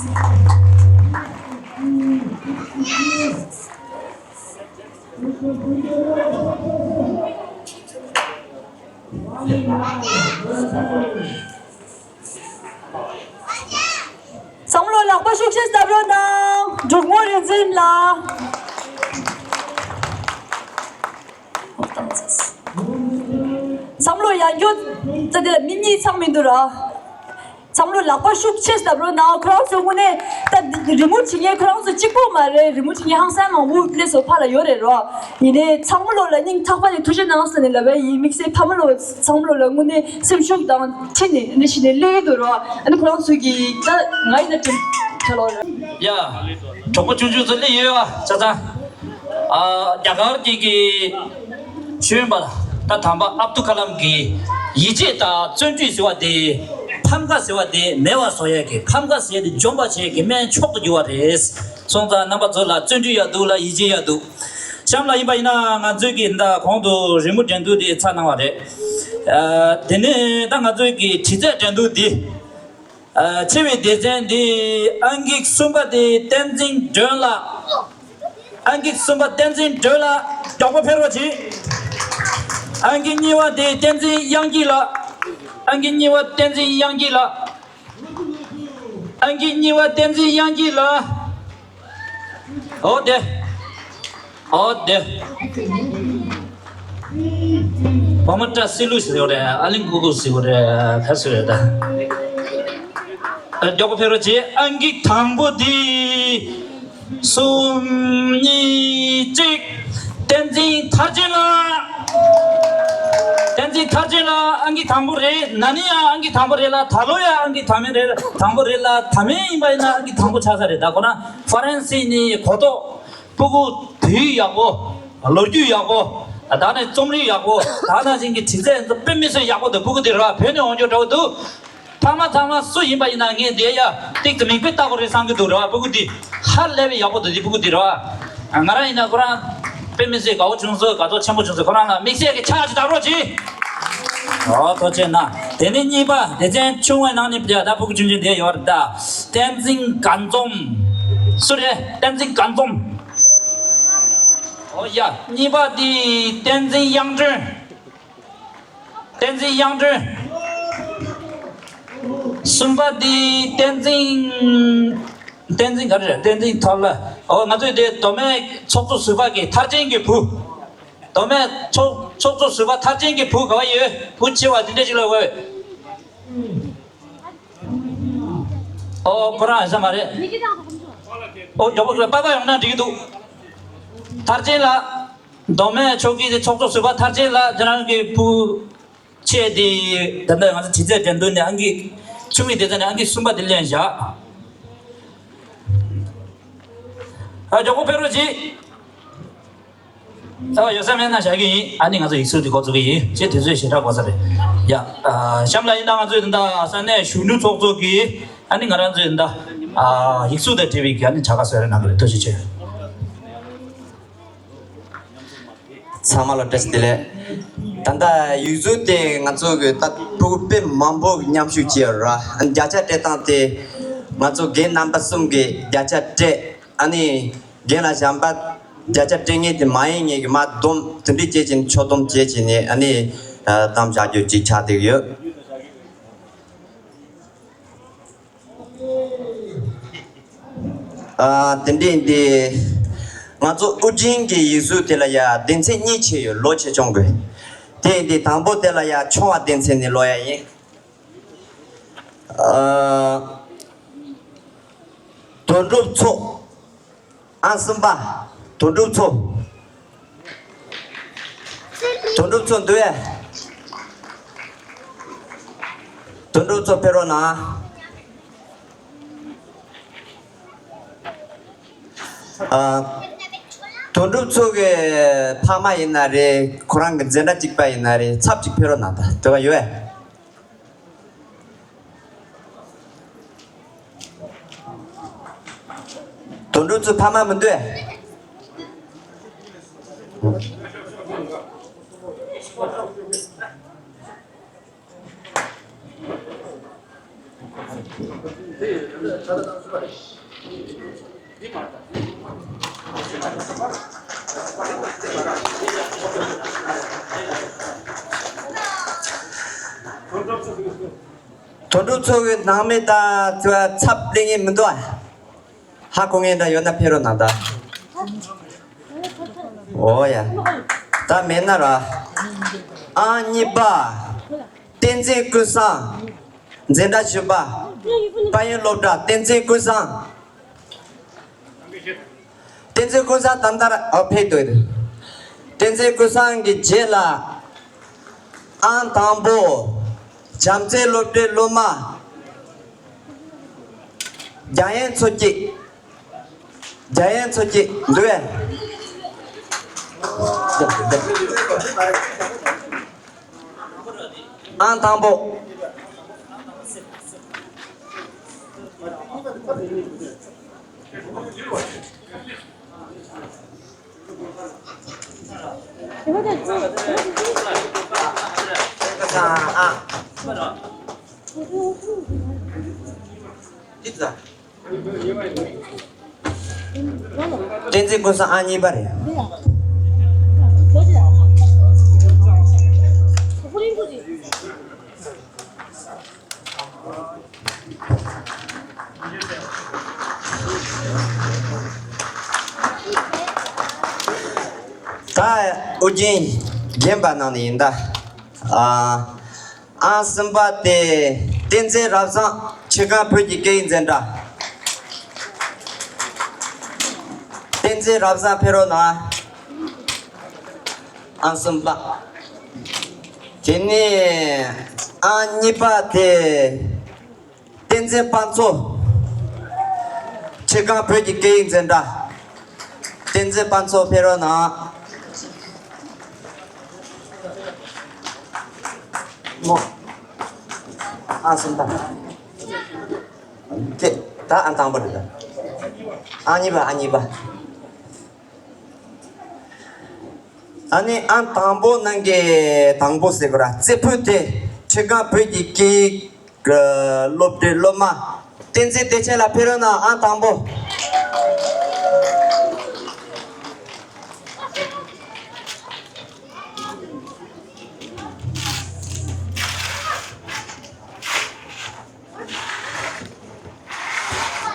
བསམ་བློ་ལག་པ་ཤུགས་ཆེ་ཟབ་རོགས་གནང་། འབྲུག་མོ་རིག་འཛིན་ལགས། བསམ་བློ་ཡང་སྐྱོ། ད་དེ་ལ་མི་གཉིས་ཚང་མི་འདུག་ར། བསམ་བློ་ལག་པ་ཤུགས་ཆེ་ཟབ་རོགས་གནང་། ཁོ་རང་ཚོ་དངོས་གནས་ད་རི་མོ་བྲིས་མཁན་ཁོ་རང་ཚོ་གཅིག་པོ་མ་རེད། རི་མོ་བྲིས་མཁན་ཧང་སང་མང་པོ་སླེབས་སོང་། ཕར་ལ་ཡོད་རེད་རོ། ཡིན་ནའི་ཚང་མ་ལོ་ལ་སྙིང་ཐག་པ་ནས་ཐུགས་རྗེ་གནང་ཟེར་ནས་ལབ་པ་ཡིན། དམིགས་བསལ་ཕ་མ་ལོ་ཚང་མ་ལོ་ལ་དངོས་གནས་སེམས་ཤུགས་དང་ཁྲིད་ནས་འདི་བྱས་ནས་སླེབས་ཀྱི་འདུག་རོ། ཨ་ནི་ཁོ་རང་ཚོ་གི་ད་ང་ཡིན་ན་དྲན་ཁ་ལོ་རེད། ཡ། གྲོགས་པོ་ཆུང་ཆུང་ཚོ་སླེབས་ཡོད་པ་ཆ་ཚང་། ཨ། རྒྱ་གར་གྱི་གི་ཤེས་ཡོན་པ་ད་དམ་པ་ཨབ་དུལ་ཀ་ལམ་གྱི་ཡིད་ཆེས་དང་བརྩོན་འགྲུས་ཟེར་བ་དེ། ཕམ་ཁ་ཟེར་བ་དེ་མེད་པ་བཟོ་ཡས་ཀྱི། ཕམ་ཁ་ཟེར་དེ་འཇོམས་པ་བྱེད་ཀྱི་སྨན་མཆོག་ཏུ་གྱུར་པ་རེད། སོང་ཙང་རྣམ་པ་ཚོ་ལ་བརྩོན་འགྲུས་ཡག་འདུག་ལ་ཡིད་ཆེས་ཡག་འདུག་གཤམ་ལ་ཡིན་པ་ཡིན་ན་ང་ཚོའི་གི་ད་གོང་དུ་རི་མོ་འགྲན་བསྡུར་དེ་ཚར་གནང་བ་རེད། ཨ། དེ་ནས་ད་ང་ཚོའི་གི་དྲི་རྩད་འགྲན་བསྡུར་དེ། ཨ། ཆེ་བའི་སྡེ་ཚན་འདི་ཨང་ཀི་གསུམ་པ་དེ་བསྟན་འཛིན་སྒྲོན་ལགས། ཨང་ཀི་གསུམ་པ་བསྟན་འཛིན་སྒྲོན་ལགས། མགྱོགས་པོ་ཕེབས་རོགས་གྱིས། ཨང་ཀི་གཉིས་པ་དེ་བསྟན་འཛིན་དབྱངས་སྐྱིད་ལགས། ཨང་ཀི་གཉིས་པ་བསྟན་འཛིན་དབྱངས་སྐྱིད་ལགས། ཨང་ཀི་གཉིས་པ་བསྟན་འཛིན་དབྱངས་སྐྱིད་ལགས། ཨོ་དེ། ཨོ་དེ། བ་མ་ཏྲ་སི་ལུ་ཟེར་བ་རེད། ཨ་ལིང་གུ་གུ་ཟེར་བ་རེད། ག་ཟེར་རེད་ད། ཨ། མགྱོགས་པོ་ཕེབས་རོགས་གྱིས། ཨང་ཀི་དང་པོ་དེ། གསུམ། གཉིས། གཅིག་བསྟན་འཛིན་མཐར་ཕྱིན་ལགས། བསྟན་འཛིན་མཐར་ཕྱིན་ལགས། ཨང་ཀི་དང་པོ་རེད། ན་ནིང་ཡང་ཨང་ཀི་དང་པོ་རེད་ལ། ད་ལོ་ཡང་ཨང་ཀི་དང་པོ་རེད། དང་པོ་རེད་ལ། ད་མེད་ཡིན་པ་ཡིན་ན་ཨང་ཀི་དང་པོ་ཆགས་ས་རེད། ད་ཁོ་རང་ཧྥ་རན་སི་ནས་གོ་རྟོགས། སྤུ་གུ་དུས་ཡག་པོ། ལོ་རྒྱུས་ཡག་པོ། ད་ནས་རྩོམ་རིག་ཡག་པོ། ད་ནང་བཞིན་གྱི་དྲི་རྩད་དཔེ་མི་སྲིད་ཡག་པོ་འདུག་སྤུ་གུ་དེ་ར་བོད་ནས་འོང་རྒྱུ་འདྲ་བོ་འདུག་ཚང་མ་ཚང་མ་སུ་ཡིན་པ་ཡིན་ན་ངས་འདིར་ཡ་ཏིག་ཙམ་མིག་དཔེ་ལྟ་དགོས་རེད་བསམ་གྱི་འདུག་རེད་བ། སྤུ་གུ་འདི་ཧ་ལས་པའི་ཡག་པོ་འདུག་འདི་སྤུ་གུ་འདི་རེད་བ། ང་རང་ཡིན་ན་ཁོ་རང་དཔེ་མི་སྲིད་དགའ་བོ་བྱུང་སོང་། དགའ་ཚོར་ཆེན་པོ་བྱུང་སོང་། ཁོ་རང་ལ་དམིགས་བསལ་གྱི་ཕྱག་ཅིག་བརྡབ་རོགས་གྱིས། ཨོ་ཐུགས་རྗེ་གནང་། དེ་ནས་གཉིས་པ་སྡེ་ཚན་ཆུང་བའི་ནང་ནས་ཕྱག་ད་སྤུ་གུ་ཆུང་ཆུང་འདི་ཡོད་རེད་ད། བསྟན་འཛིན་དགའ་འཛོམས། སུ་རེད། བསྟན་འཛིན་དགའ་འཛོམས། ཨོ་ཡ། གཉིས་པ་འདི་བསྟན་འཛིན་དབྱངས་སྒྲོན། བསྟན་འཛིན་དབྱངས་སྒྲོན། གསུམ་པ་འདི་བསྟན་འཛིན། བསྟན་འཛིན་ག་རེ་རེད། བསྟན་འཛིན་ཐོག་ལ། ཨོ་ང་ཚོའི་འདི་མདོ་སྨད་ཚོགས་གཙོ་ཟུར་པ་གི་མཐར་ཕྱིན་གྱི་བུ། མདོ་སྨད་ཚོགས་ཚོགས་གཙོ་ཟུར་པ་མཐར་ཕྱིན་གྱི་བུ་ག་བ་ཡོད། བུ་ཆེ་བ་འདི་འདྲ་ཞིག་ལ་འོས། ཨོ་ཁོ་རང་ཨེ་ས་མ་རེད། ཨོ་མགྱོགས་པོ་པ་པ་ཡོང་ན་འགྲིག་གི་འདུག་མཐར་ཕྱིན་ལ། མདོ་སྨད་ཕྱོགས་ཀྱི་ཚོགས་གཙོ་ཟུར་པ་མཐར་ཕྱིན་ལ་ཁྱེད་རང་གི་བུ། ཆེ་དེ། ད་ལྟ་ང་ཚོ་དྲི་རྩད་འགྲན་བསྡུར་ནས་ཨང་ཀི། ཆུང་མི་སྡེ་ཚན་ནས་ཨང་ཀི་གསུམ་པ་དེ་ལེན་བཞག་ཨ་མགྱོགས་པོ་ཕེབས་རོགས་གྱིས། ཨ་ཡོད་ས་མེད་ན་བཞག་གི་ཡིན། ཨ་ནི་ང་ཚོ་ཡིག་གཟུགས་དེ་འགོ་བཙུགས་ཀྱི་ཡིན། ཅེས་དུས་ཚོད་ཞེ་དྲག་འགོར་ས་རེད། ཡ། ཨ་གཤམ་ལ་ཡིན་ན་ང་ཚོས་ད་ལྟ་ས་གནས་གཞོན་ནུ་ཚོགས་གཙོ་གིས་ཨ་ནི་ང་རང་ཚོས་ད་ལྟ་ཨ་ཡིག་གཟུགས་དང་འབྲེལ་བའི་ཨ་ནི་བྱ་དགའ་བཟོ་རེ་གནང་གི་རེད། ཐུགས་རྗེ་ཆེ། ཚང་མ་ལ་བཀྲ་ཤིས་བདེ་ལེགས། ད་ལྟ་ཡིག་གཟུགས་དེ་ང་ཚོ་གི་ད་ཕྲུ་གུ་དཔེ་མང་པོ་མཉམ་ཞུགས་བྱས་ཡོད་ར། བརྒྱ་ཆ་སྤྲད་སྟངས་དེ་ང་ཚོ་རྒན་རྣམ་པ་གསུམ་གྱིས་བརྒྱ་ཆ་སྤྲད། ཨ་ནི་རྒན་ལགས་གཞན་པ་བརྒྱ་ཆ་སྤྲད་མཁན་དེ་མ་ཡིན་མཁན་གྱི་མར་བསྡོམས་དེ་འདྲས་བྱས་བྱས་ནས་ཕྱོགས་བསྡོམས་བྱས་བྱས་ནས་ཨ་ནི་ཨ་གཏམ་བཞག་རྒྱུ་ཅིག་ཆགས་བསྡད་ཀྱི་ཡོད། ཨ་དེ་འདྲས་འདི། ང་ཚོ་ཨུ་རྒྱན་གྱི་ཡིག་གཟུགས་དེ་ལ་ཡ་སྡེ་ཚན་གཉིས་ཕྱེ་ཡོད། ལོ་ཆེ་ཆུང་གི། དེ་འདི་དང་པོ་དེ་ལ་ཡ་ཆུང་བ་སྡེ་ཚན་ནས་ཀློག་ཡ་ཡིན། ཨ་དོན་གྲུབ་མཚོ། ཨང་གསུམ་པ། དོན་གྲུབ་མཚོ། དོན་གྲུབ་མཚོ་འདུག་ཨེ། དོན་གྲུབ་མཚོ་ཕེབས་རོགས་གནང་། ཨ། དོན་གྲུབ་མཚོ་གི་ཕ་མ་ཡིན་ན་རེད། ཁོ་རང་གི་འཛིན་གྲྭ་གཅིག་པ་ཡིན་ན་རེད། ཚབ་ཅིག་ཕེབས་རོགས་གནང་། ད་འདོད་པ་ཡོད་ཨེ། དོན་གྲུབ་མཚོ་ཕ་མ་མི་འདུག་ཨེ། དོན་གྲུབ་མཚོ་གི་ནང་མི་དང་ཚབ་ལེན་མཁན་མི་འདུག་ཨ། ཧ་གོ་མཁན་འདྲ་ཡོད་ན་ཕེབས་རོགས་གནང་ད། འོ་ཡ། ད་མེད་ན་ར། ཨང་གཉིས་པ། བསྟན་འཛིན་ཀུན་བཟང་། འཛིན་གྲྭ་བཞི་པ། དཔལ་ཡོན་སློབ་གྲྭ། བསྟན་འཛིན་ཀུན་བཟང་། བསྟན་འཛིན་ཀུན་བཟང་ད་ལྟ་ར་ཨ་ཕེབས་འདུག་བསྟན་འཛིན་ཀུན་བཟང་གི་རྗེས་ལ་ཨང་དང་པོ། བྱམས་བརྩེ་སློབ་གྲྭའི་སློབ་མ། རྒྱ་ཡན་མཚོ་སྐྱིད། རྒྱ་ཡན་མཚོ་སྐྱིད་འདུག་ཨེ། ཨང་དང་པོ། བསྟན་འཛིན་ཀུན་བཟང་ཨང་གཉིས་པ་རེད། ད་ཨོ་རྒྱན་རྒན་པ་ནང་ནས་ཡིན་ད། ཨ། ཨང་གསུམ་པ་དེ། བསྟན་འཛིན་རབ་བཟང་། ཆུ་སྒང་བོད་ཀྱི་སྐད་ཡིག་འཛིན་གྲྭ། བསྟན་འཛིན་རབ་བཟང་ཕེབས་རོགས་གནང་། ཨང་གསུམ་པ། དེ་ནས་ཨང་གཉིས་པ་དེ། བསྟན་འཛིན་དཔལ་མཚོ། ཆུ་སྒང་བོད་ཀྱི་སྐད་ཡིག་འཛིན་གྲྭ། བསྟན་འཛིན་དཔལ་མཚོ་ཕེབས་རོགས་གནང་། མོ། ཨང་གསུམ་པ། དེ་ད་ཨང་དང་པོ་རེད་ད། ཨང་གཉིས་པ། ཨང་གཉིས་པ། ཨ་ནི་ཨང་དང་པོ་ནང་གི་དང་པོ་ཟེར་དགོས་ར། རྩེ་ཕུད་དེ་ཁྲི་སྒང་བོད་ཀྱི་སྐད་ཡིག་གི་སློབ་གྲྭའི་སློབ་མ་བསྟན་འཛིན་བདེ་ཆེན་ལགས་ཕེབས་རོགས་གནང་། ཨང་དང་པོ།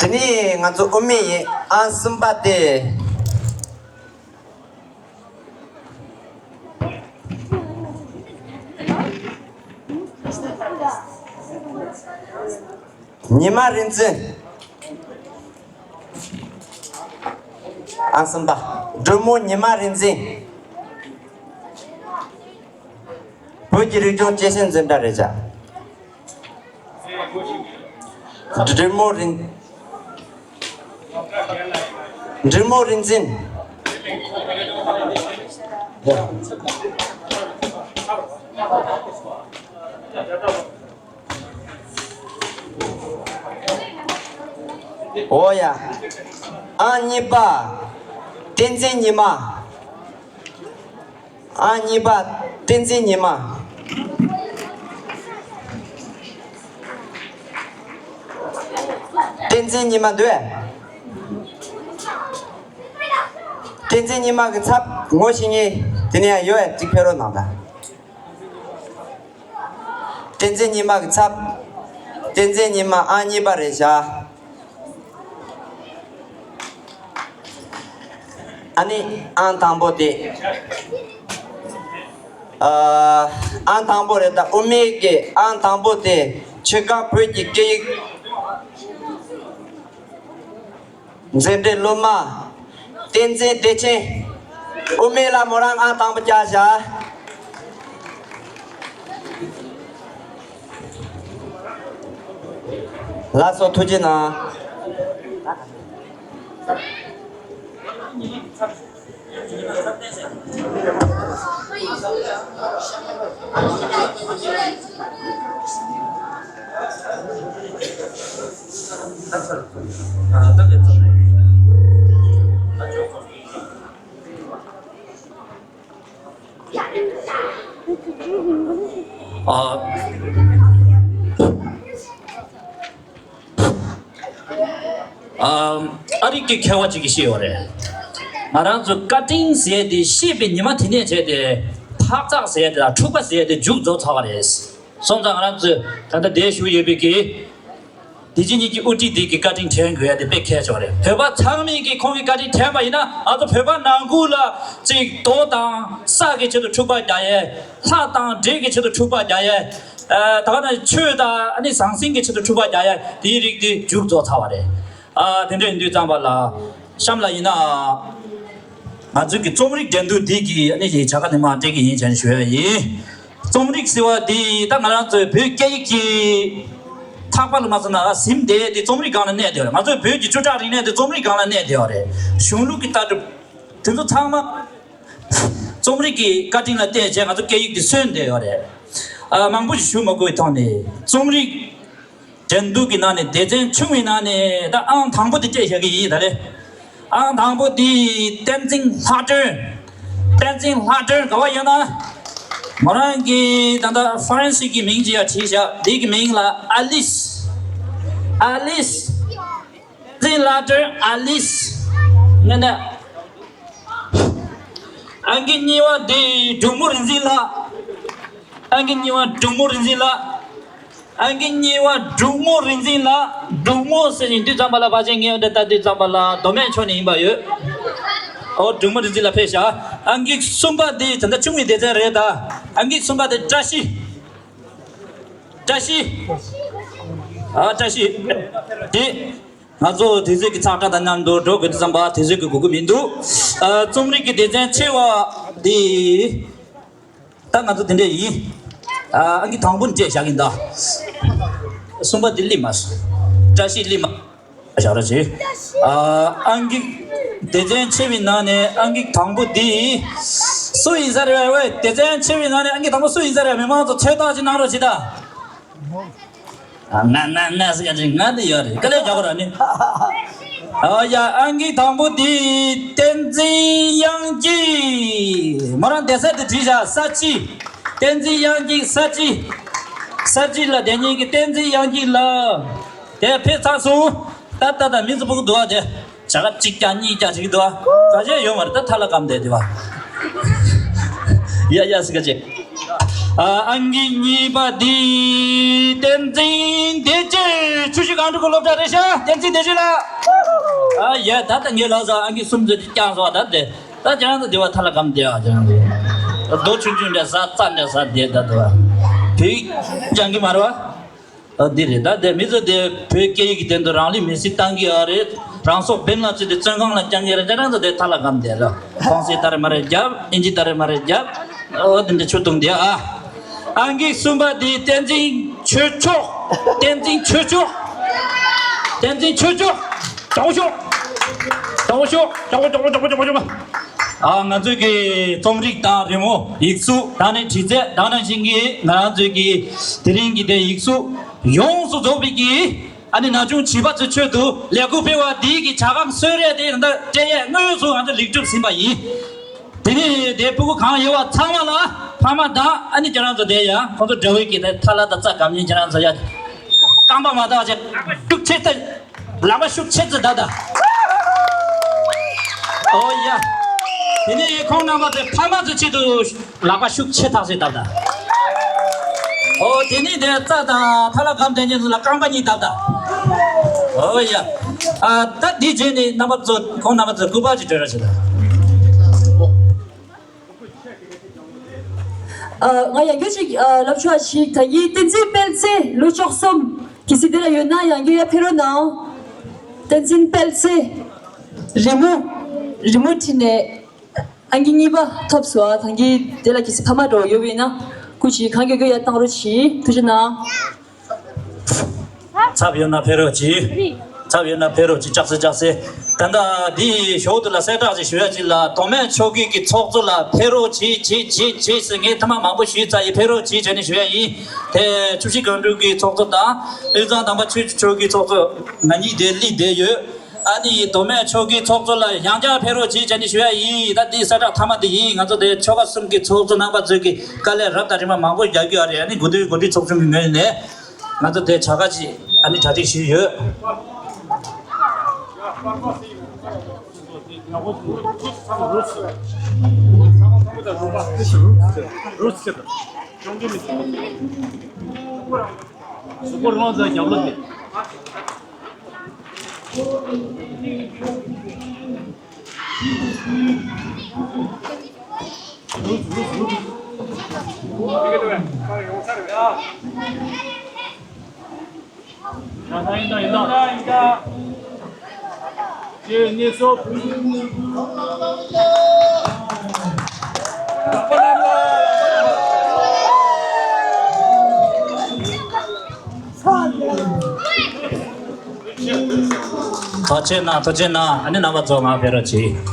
དེ་ནས་ང་ཚོ་དབུ་མེད་ཡིན། ཨང་གསུམ་པ་དེ། ཉི་མ་རིག་འཛིན། ཨང་གསུམ་པ། སྒྲོལ་མོ་ཉི་མ་རིག་འཛིན། བོད་ཀྱི་རིག་གཞུང་སྐྱེད་སྲིང་འཛིན་གྲྭ་རེད་བྱ། སྒྲོལ་མོ་རིག་སྒྲོལ་མོ་རིག་འཛིན། འོ་ཡ། ཨང་གཉིས་པ། བསྟན་འཛིན་ཉི་མ། ཨང་གཉིས་པ། བསྟན་འཛིན་ཉི་མ། བསྟན་འཛིན་ཉི་མ་འདུག་གས། བསྟན་འཛིན་ཉི་མ་གི་ཚབ་ངོ་ཤེས་མཁན་དེ་ནས་ཡོད་པས་གཅིག་ཕེབས་རོགས་གནང་དང་། བསྟན་འཛིན་ཉི་མ་གི་ཚབ། བསྟན་འཛིན་ཉི་མ་ཨང་གཉིས་པ་རེད་བཞག། ཨ་ནི་ཨང་དང་པོ་དེ། ཨ། ཨང་དང་པོ་རེད། ད་དབུ་མའི་གི་ཨང་དང་པོ་དེ་ཆོས་སྒར་བོད་ཀྱི་སྐད་ཡིག་འཛིན་གྲྭའི་སློབ་མ། བསྟན་འཛིན་བདེ་ཆེན། དབུ་མའི་ལ་མོ་རང་ཨང་དང་པོ་བཀྱག་བཞག། ལགས་སོ། ཐུགས་རྗེ་གནང་། ཨ། ཨ། ཨ་རིག་གི་མཁས་པ་ཅིག་གིས་བཤད་ཡོད་རེད། ང་རང་ཚོ་བཀའ་དྲིན་ཟེར་དེ་བཤད་པའི་ཉི་མ་དེ་ནས་བྱས་ཏེ་འཕག་འཚག་ཟེར་དེ་དང་འཁྲུག་པ་ཟེར་དེ་མཇུག་རྫོགས་ཚར་བ་རེད། སོང་ཙང་ང་རང་ཚོས་ད་ལྟ་འདིར་བཞུགས་ཡོད་པའི་གི་དེ་རྗེས་ཉིད་ཀྱི་དབུ་ཁྲིད་འདི་གི་བཀའ་དྲིན་དྲན་དགོས་ཡ་དེ་དཔེ་གལ་ཆེ་བ་རེད། བོད་པ་ཚང་མས་ཀྱི་ཁོང་གི་བཀའ་དྲིན་དྲན་པ་ཡིན་ན། ང་ཚོ་བོད་པ་ནང་ཁུལ་ལ་ཅིག་རྡོ་དང་ས་གི་ཆེད་དུ་འཁྲུག་པ་རྒྱག་ཡས། ལྷ་དང་འདྲེ་གི་ཆེད་དུ་འཁྲུག་པ་རྒྱག་ཡས། ཨ། ད་ག་ན་ཆོས་དང་ཨ་ནི་ཟང་ཟིང་གི་ཆེད་དུ་འཁྲུག་པ་རྒྱག་ཡས་དེའི་རིགས་དེ་མཇུག་རྫོགས་ཚར་བ་རེད། ཨ། དེ་འདྲ་ཡིན་དུས་ཙམ་པ་ལ་གཤམ་ལ་ཡིན་ན། ང་ཚོའི་གི་རྩོམ་རིག་འགྲན་བསྡུར་འདི་གི་ཨ་ནི་བྱ་དགའ་ནི་མར་སྤྲད་ཀྱི་ཡིན་བྱས་ནས་ཞུ་ཡ་ཡིན། རྩོམ་རིག་ཟེར་བ་འདི་ད་ང་རང་ཚོའི་བོད་སྐད་ཡིག་གི་ཐག་པ་ལ་མ་སོང་ན་ཟིན་བསྡད་དེ་རྩོམ་རིག་སྒང་ལ་གནས་བསྡད་ཡོད་རེད། ང་ཚོའི་བོད་ཀྱི་བཅུ་ཕྲག་རིག་གནས་དེ་རྩོམ་རིག་སྒང་ལ་གནས་བསྡད་ཡོད་རེད། གཞུང་ལུགས་ཀྱི་ལྟ་གྲུབ་དེ་ཚོ་ཚང་མ་རྩོམ་རིག་གི་བཀའ་དྲིན་ལ་བརྟེན་བྱས་ང་ཚོ་སྐད་ཡིག་དེ་གསོན་བསྡད་ཡོད་རེད། ཨ། མང་པོ་ཞིག་ཞུ་མ་དགོས་པའི་ཐོག་ནས་རྩོམ་རིག་འགྲན་བསྡུར་གྱི་ནང་ནས་སྡེ་ཚན་ཆུང་བའི་ནང་ནས་ད་ཨང་དང་པོ་དེ་སྤྲད་བཞག་གི་ཡིན་ད་རེད། ཨང་དང་པོ་དེ་བསྟན་འཛིན་ལྷ་སྒྲོན། བསྟན་འཛིན་ལྷ་སྒྲོན་ག་བ་ཡོད་ན། མོ་རང་གིས་ད་ལྟ་ཧྥ་རན་སི་གི་མིང་ཅིག་ཡང་བྲིས་བཞག་འདི་གི་མིང་ལ་ཨ་ལིས། ཨ་ལིས། བསྟན་འཛིན་ལྷ་སྒྲོན། ཨ་ལིས། ངས་ནས། ཨང་ཀི་གཉིས་པ་དེ་འབྲུག་མོ་རིག་འཛིན་ལགས། ཨང་ཀི་གཉིས་པ་འབྲུག་མོ་རིག་འཛིན་ལགས། ཨང་ཀི་གཉིས་པ་འབྲུག་མོ་རིག་འཛིན་ལགས། འབྲུག་མོ་ཟེར་བཞིན་དུས་ཙམ་པ་ལ་ཕལ་ཆེར་ངས་འདི་ལྟ་དུས་ཙམ་པ་ལ་མདོ་སྨད་ཕྱོགས་ནས་ཡིན་པ་ཡོད། ཨོ། འབྲུག་མོ་རིག་འཛིན་ལགས་ཕེབས་ཤག་ཨང་ཀི་གསུམ་པ་དེ་ད་ལྟ་ཆུང་བའི་སྡེ་ཚན་རེད་ད། ཨང་ཀི་གསུམ་པ་དེ་བཀྲ་ཤིས། བཀྲ་ཤིས། ཨ། བཀྲ་ཤིས། དེ། ང་ཚོ་དུས་ཚོད་ཀྱི་ཚགས་དྲག་དང་མཉམ་དུ་འགྲོ་དགོས་དུས་ཙམ་པ་དུས་ཚོད་ཀྱི་དགོས་མཁོ་མི་འདུག་ཨ། རྩོམ་རིག་གི་སྡེ་ཚན་ཆེ་བ་འདི། ད་ང་ཚོ་འདི་འདྲ་ཡིན། ཨ། ཨང་ཀི་དང་པོ་འདི་བཞག་གིན་ད། གསུམ་པ་འདི་སླེབས་མ་སོང་། བཀྲ་ཤིས་སླེབས་མ་བཞག་ར་བྱེད། ཨ། ཨང་ཀི་སྡེ་ཚན་ཆེ་བའི་ནང་ནས་ཨང་ཀི་དང་པོ་འདི་སུ་ཡིན་ས་རེད་བས། སྡེ་ཚན་ཆེ་བའི་ནང་ནས་ཨང་ཀི་དང་པོ་སུ་ཡིན་ས་རེད། མི་མང་ཚོ་ཚོད་ལྟ་ཅིག་གནང་རོགས་བྱེད་ད། ཨ། ན་ན་ན་ཟེར་ཡ་ཅིག་ང་འདི་ཡོད་རེད། དཀའ་ལས་རྒྱག་གོ་ར་ནི། ཨ་ཡ། ཨང་ཀི་དང་པོ་འདི་བསྟན་འཛིན་དབྱངས་སྐྱིད། མོ་རང་སྡོད་ས་དེ་བྲིས་བཞག་ས་བྱི། བསྟན་འཛིན་དབྱངས་སྐྱིད། ས་བྱི། ས་བྱི་ལ་སྡོད་མཁན་གྱི་བསྟན་འཛིན་དབྱངས་སྐྱིད་ལགས། དེ་ཕེབས་ཚར་སོང་། ད་ད་ད་མི་ཚོ་སྤུ་གུ་འདུག་ཨ། དེ་བྱ་དགའ་གཅིག་རྐྱང་གཉིས་རྐྱང་བྱེད་ཀྱི་འདུག་ཨ། ག་བྱས་ཡོད་མ་རེད། ད་ཐ་ལ་སྐམ་བསྡད་འདུག་ཨ། ཡ་ཡ་ཟེར་ག་བྱས། ཨ། ཨང་ཀི་གཉིས་པ་འདི་བསྟན་འཛིན་བདེ་སྐྱིད། ཆུ་བཞི་སྒང་དྲུག་གི་སློབ་གྲྭ་རེད་ཤག་བསྟན་འཛིན་བདེ་སྐྱིད་ལགས། ཨ་ཡ། ད་ད་ངས་ལབ་ས་ཨང་ཀི་གསུམ་ཚོད་ཅིག་རྐྱང་སོང་ཨ། ད་དེ་ད་ཁྱེད་རང་ཚོ་འདི་བ་ཐ་ལ་སྐམ་བསྡད་ཨ། ཁྱེད་རང་ཚོ་རྡོ་ཆུང་ཆུང་འདྲ་ཟ། རྩྭ་འདྲ་ཟ་བསྡད་ད་དེ་བ་བོད་ཡིག་སྦྱང་གི་མ་རེད་བ། ཨ་འདི་རེད། ད་དེ་མི་ཚོ་དེ་བོད་སྐད་ཡིག་གི་སྟེང་དུ་རང་ལུས་མེར་སྲེག་བཏང་གི་ཡོད་རེད། རང་སྲོག་འབེན་ལ་བཙུགས་ཏེ་བཙོན་ཁང་ལ་བསྐྱལ་གི་རེད། ཁྱེད་རང་ཚོ་དེ་ཐ་ལ་སྒམ་བསྡད་ར། ཧྥོང་སི་ཏ་རེ་མ་རེ་རྒྱབ། ཨིན་ཇི་ཏ་རེ་མ་རེ་རྒྱབ། ཨོ་དེ་འདྲ་ཆུ་བཏུང་དེ། ཨ་ཨང་ཀི་གསུམ་པ་དེ་བསྟན་འཛིན་ཆོས་མཆོག་བསྟན་འཛིན་ཆོས་མཆོག་བསྟན་འཛིན་ཆོས་མཆོག་གྲོགས་ཤོག་གྲོགས་ཤོག་གྲོགས་ཤོག་གྲོགས་ཤོག་ཨ་ང་ཚོའི་གི་རྩོམ་རིག་དང་རི་མོ། ཡིག་གཟུགས། དེ་ནས་བྲིས་རྩལ། དེ་ནང་བཞིན་གྱི་ང་རང་ཚོའི་གི་དེ་རིང་གི་དེ་ཡིག་གཟུགས་ཡོངས་སུ་རྫོགས་པའི་གི་ཨ་ནི་ན་ཆུང་བྱིས་པ་ཚོའི་ཆེད་དུ་ལས་འགུལ་སྤེལ་བ་འདིའི་གི་བྱ་དགའ་གསོལ་རས་དེ་ད་ལྟ་སྤྲད་ཡས་དངོས་སུ་ང་ཚོ་ལེགས་གྲུབ་ཟིན་པ་ཡིན། དེ་ནས་དེ་ཕྲུ་གུ་གང་ཡོད་པ་ཚང་མ་ལ་ཕ་མ་དང་ཨ་ནི་ཁྱེད་རང་ཚོ་དེ་ཡ་ཁོང་ཚོ་དགྲ་བོའི་གི་དེ་ཐ་ལ་དང་རྩ་སྒམ་ཉིན་ཁྱེད་རང་ཚོ་ཡ་རྐང་པ་མ་བཏགས་བྱས་ཤུགས་ཆེ་ད། ལག་པ་ཤུགས་ཆེ་ཙི་ད་ད། ཨོ་ཡ། དེ་ནས་ཁོང་རྣམ་པ་ཚོས་ཕ་མ་ཚོའི་ཆེད་དུ་ལག་པ་ཤུགས་ཆེ་ཐག་ཆོད་ད་ད། ཨོ་དེ་ནས་དེ་རྩ་དང་ཐ་ལ་སྒམ་དེ་གཉིས་ལ་རྐང་པ་གཉིས་ད་ད། ཨོ་ཡ། ཨ་ད་འདི་རྗེས་ནས་རྣམ་པ་ཚོ་ཁོང་རྣམ་པ་ཚོ་སྐུ་པར་ཅིག་སྤྲོད་རོགས་བྱེད་ད། ཨ་ང་ཡང་སྐྱར་ཅིག་ཨ་ལབ་ཆོག་ཅིག་ད་ཡིན། བསྟན་འཛིན་དཔལ་བརྩེ་ལོ་བཅུ་གསུམ། གལ་སྲིད་དེ་ལ་ཡོད་ན་ཡང་སྐྱར་ཡར་ཕེབས་རོགས་གནང་། བསྟན་འཛིན་དཔལ་བརྩེ། རི་མོ། རི་མོ་བྲིས་ནས་ཨང་ཀི་གཉིས་པ་ཐོབ་སོང་། ཨ་ད་གིན་དེ་ལ་གལ་སྲིད་ཕ་མ་འདྲ་བོ་ཡོད་པ་ཡིན་ན་སྐུ་མཁྱེན་གང་མགྱོགས་མགྱོགས་ཡར་བཏང་རོགས་གྱིས། ཐུགས་རྗེ་གནང་། ཚབ་ཡོད་ན་ཕེབས་རོགས་གྱིས། ཚབ་ཡོད་ན་ཕེབས་རོགས་གྱིས། ལྕགས་སེ་ལྕགས་སེ། ད་ལྟ་འདིའི་ཞོར་དུ་ལ་གསལ་བསྒྲགས་ཅིག་ཞུ་ཡ་ཅིག་ལ། མདོ་སྨད་ཆོལ་ཁའི་གི་ཚོགས་གཙོ་ལ་ཕེབས་རོགས་གྱིས་གྱིས་གྱིས་གྱིས་ཟེར་ངས་ཐེངས་མ་མང་པོ་ཞུས་ཚར་ཡིན། ཕེབས་རོགས་གྱིས་བྱས་ནས་ཞུ་ཡ་ཡིན། དེ་ཆུ་བཞི་སྒང་དྲུག་གི་ཚོགས་གཙོ་དང་དབུས་གཙང་དམ་པ་ཆོས་ཀྱི་ཆོལ་ཁའི་ཚོགས་གཙོ་ང་གཉིས་དེ་སླེབས་བསྡད་ཡོད། ཨ་ནི་མདོ་སྨད་ཆོལ་ཁའི་ཚོགས་གཙོ་ལ་ཡང་བསྐྱར་ཕེབས་རོགས་གྱིས་བྱས་ནས་ཞུ་ཡ་ཡིན། ད་འདི་གསལ་བསྒྲགས་མཐའ་མ་དེ་ཡིན། ང་ཚོ་དེ་ཆོལ་ཁ་གསུམ་གྱི་ཚོགས་གཙོ་རྣམ་པ་ཚོས་ཀྱི་དཀའ་ལས་རབ་དང་རིམ་པ་མང་པོ་རྒྱག་གི་ཡོད་རེད། ཨ་ནི་འགོ་འདྲེན་འགོ་ཁྲིད་ཚོགས་ཆུང་གི་ངོས་ནས་ང་ཚོ་དེ་བྱ་དགའ་ཅིག་ཨ་ནི་གྲ་སྒྲིག་ཞུས་ཡོད། ཐུགས་རྗེ་གནང་། ཐུགས་རྗེ་གནང་། ཨ་ནི་རྣམ་པ་ཚོ་ང་ཕེབས་རོགས་གྱིས།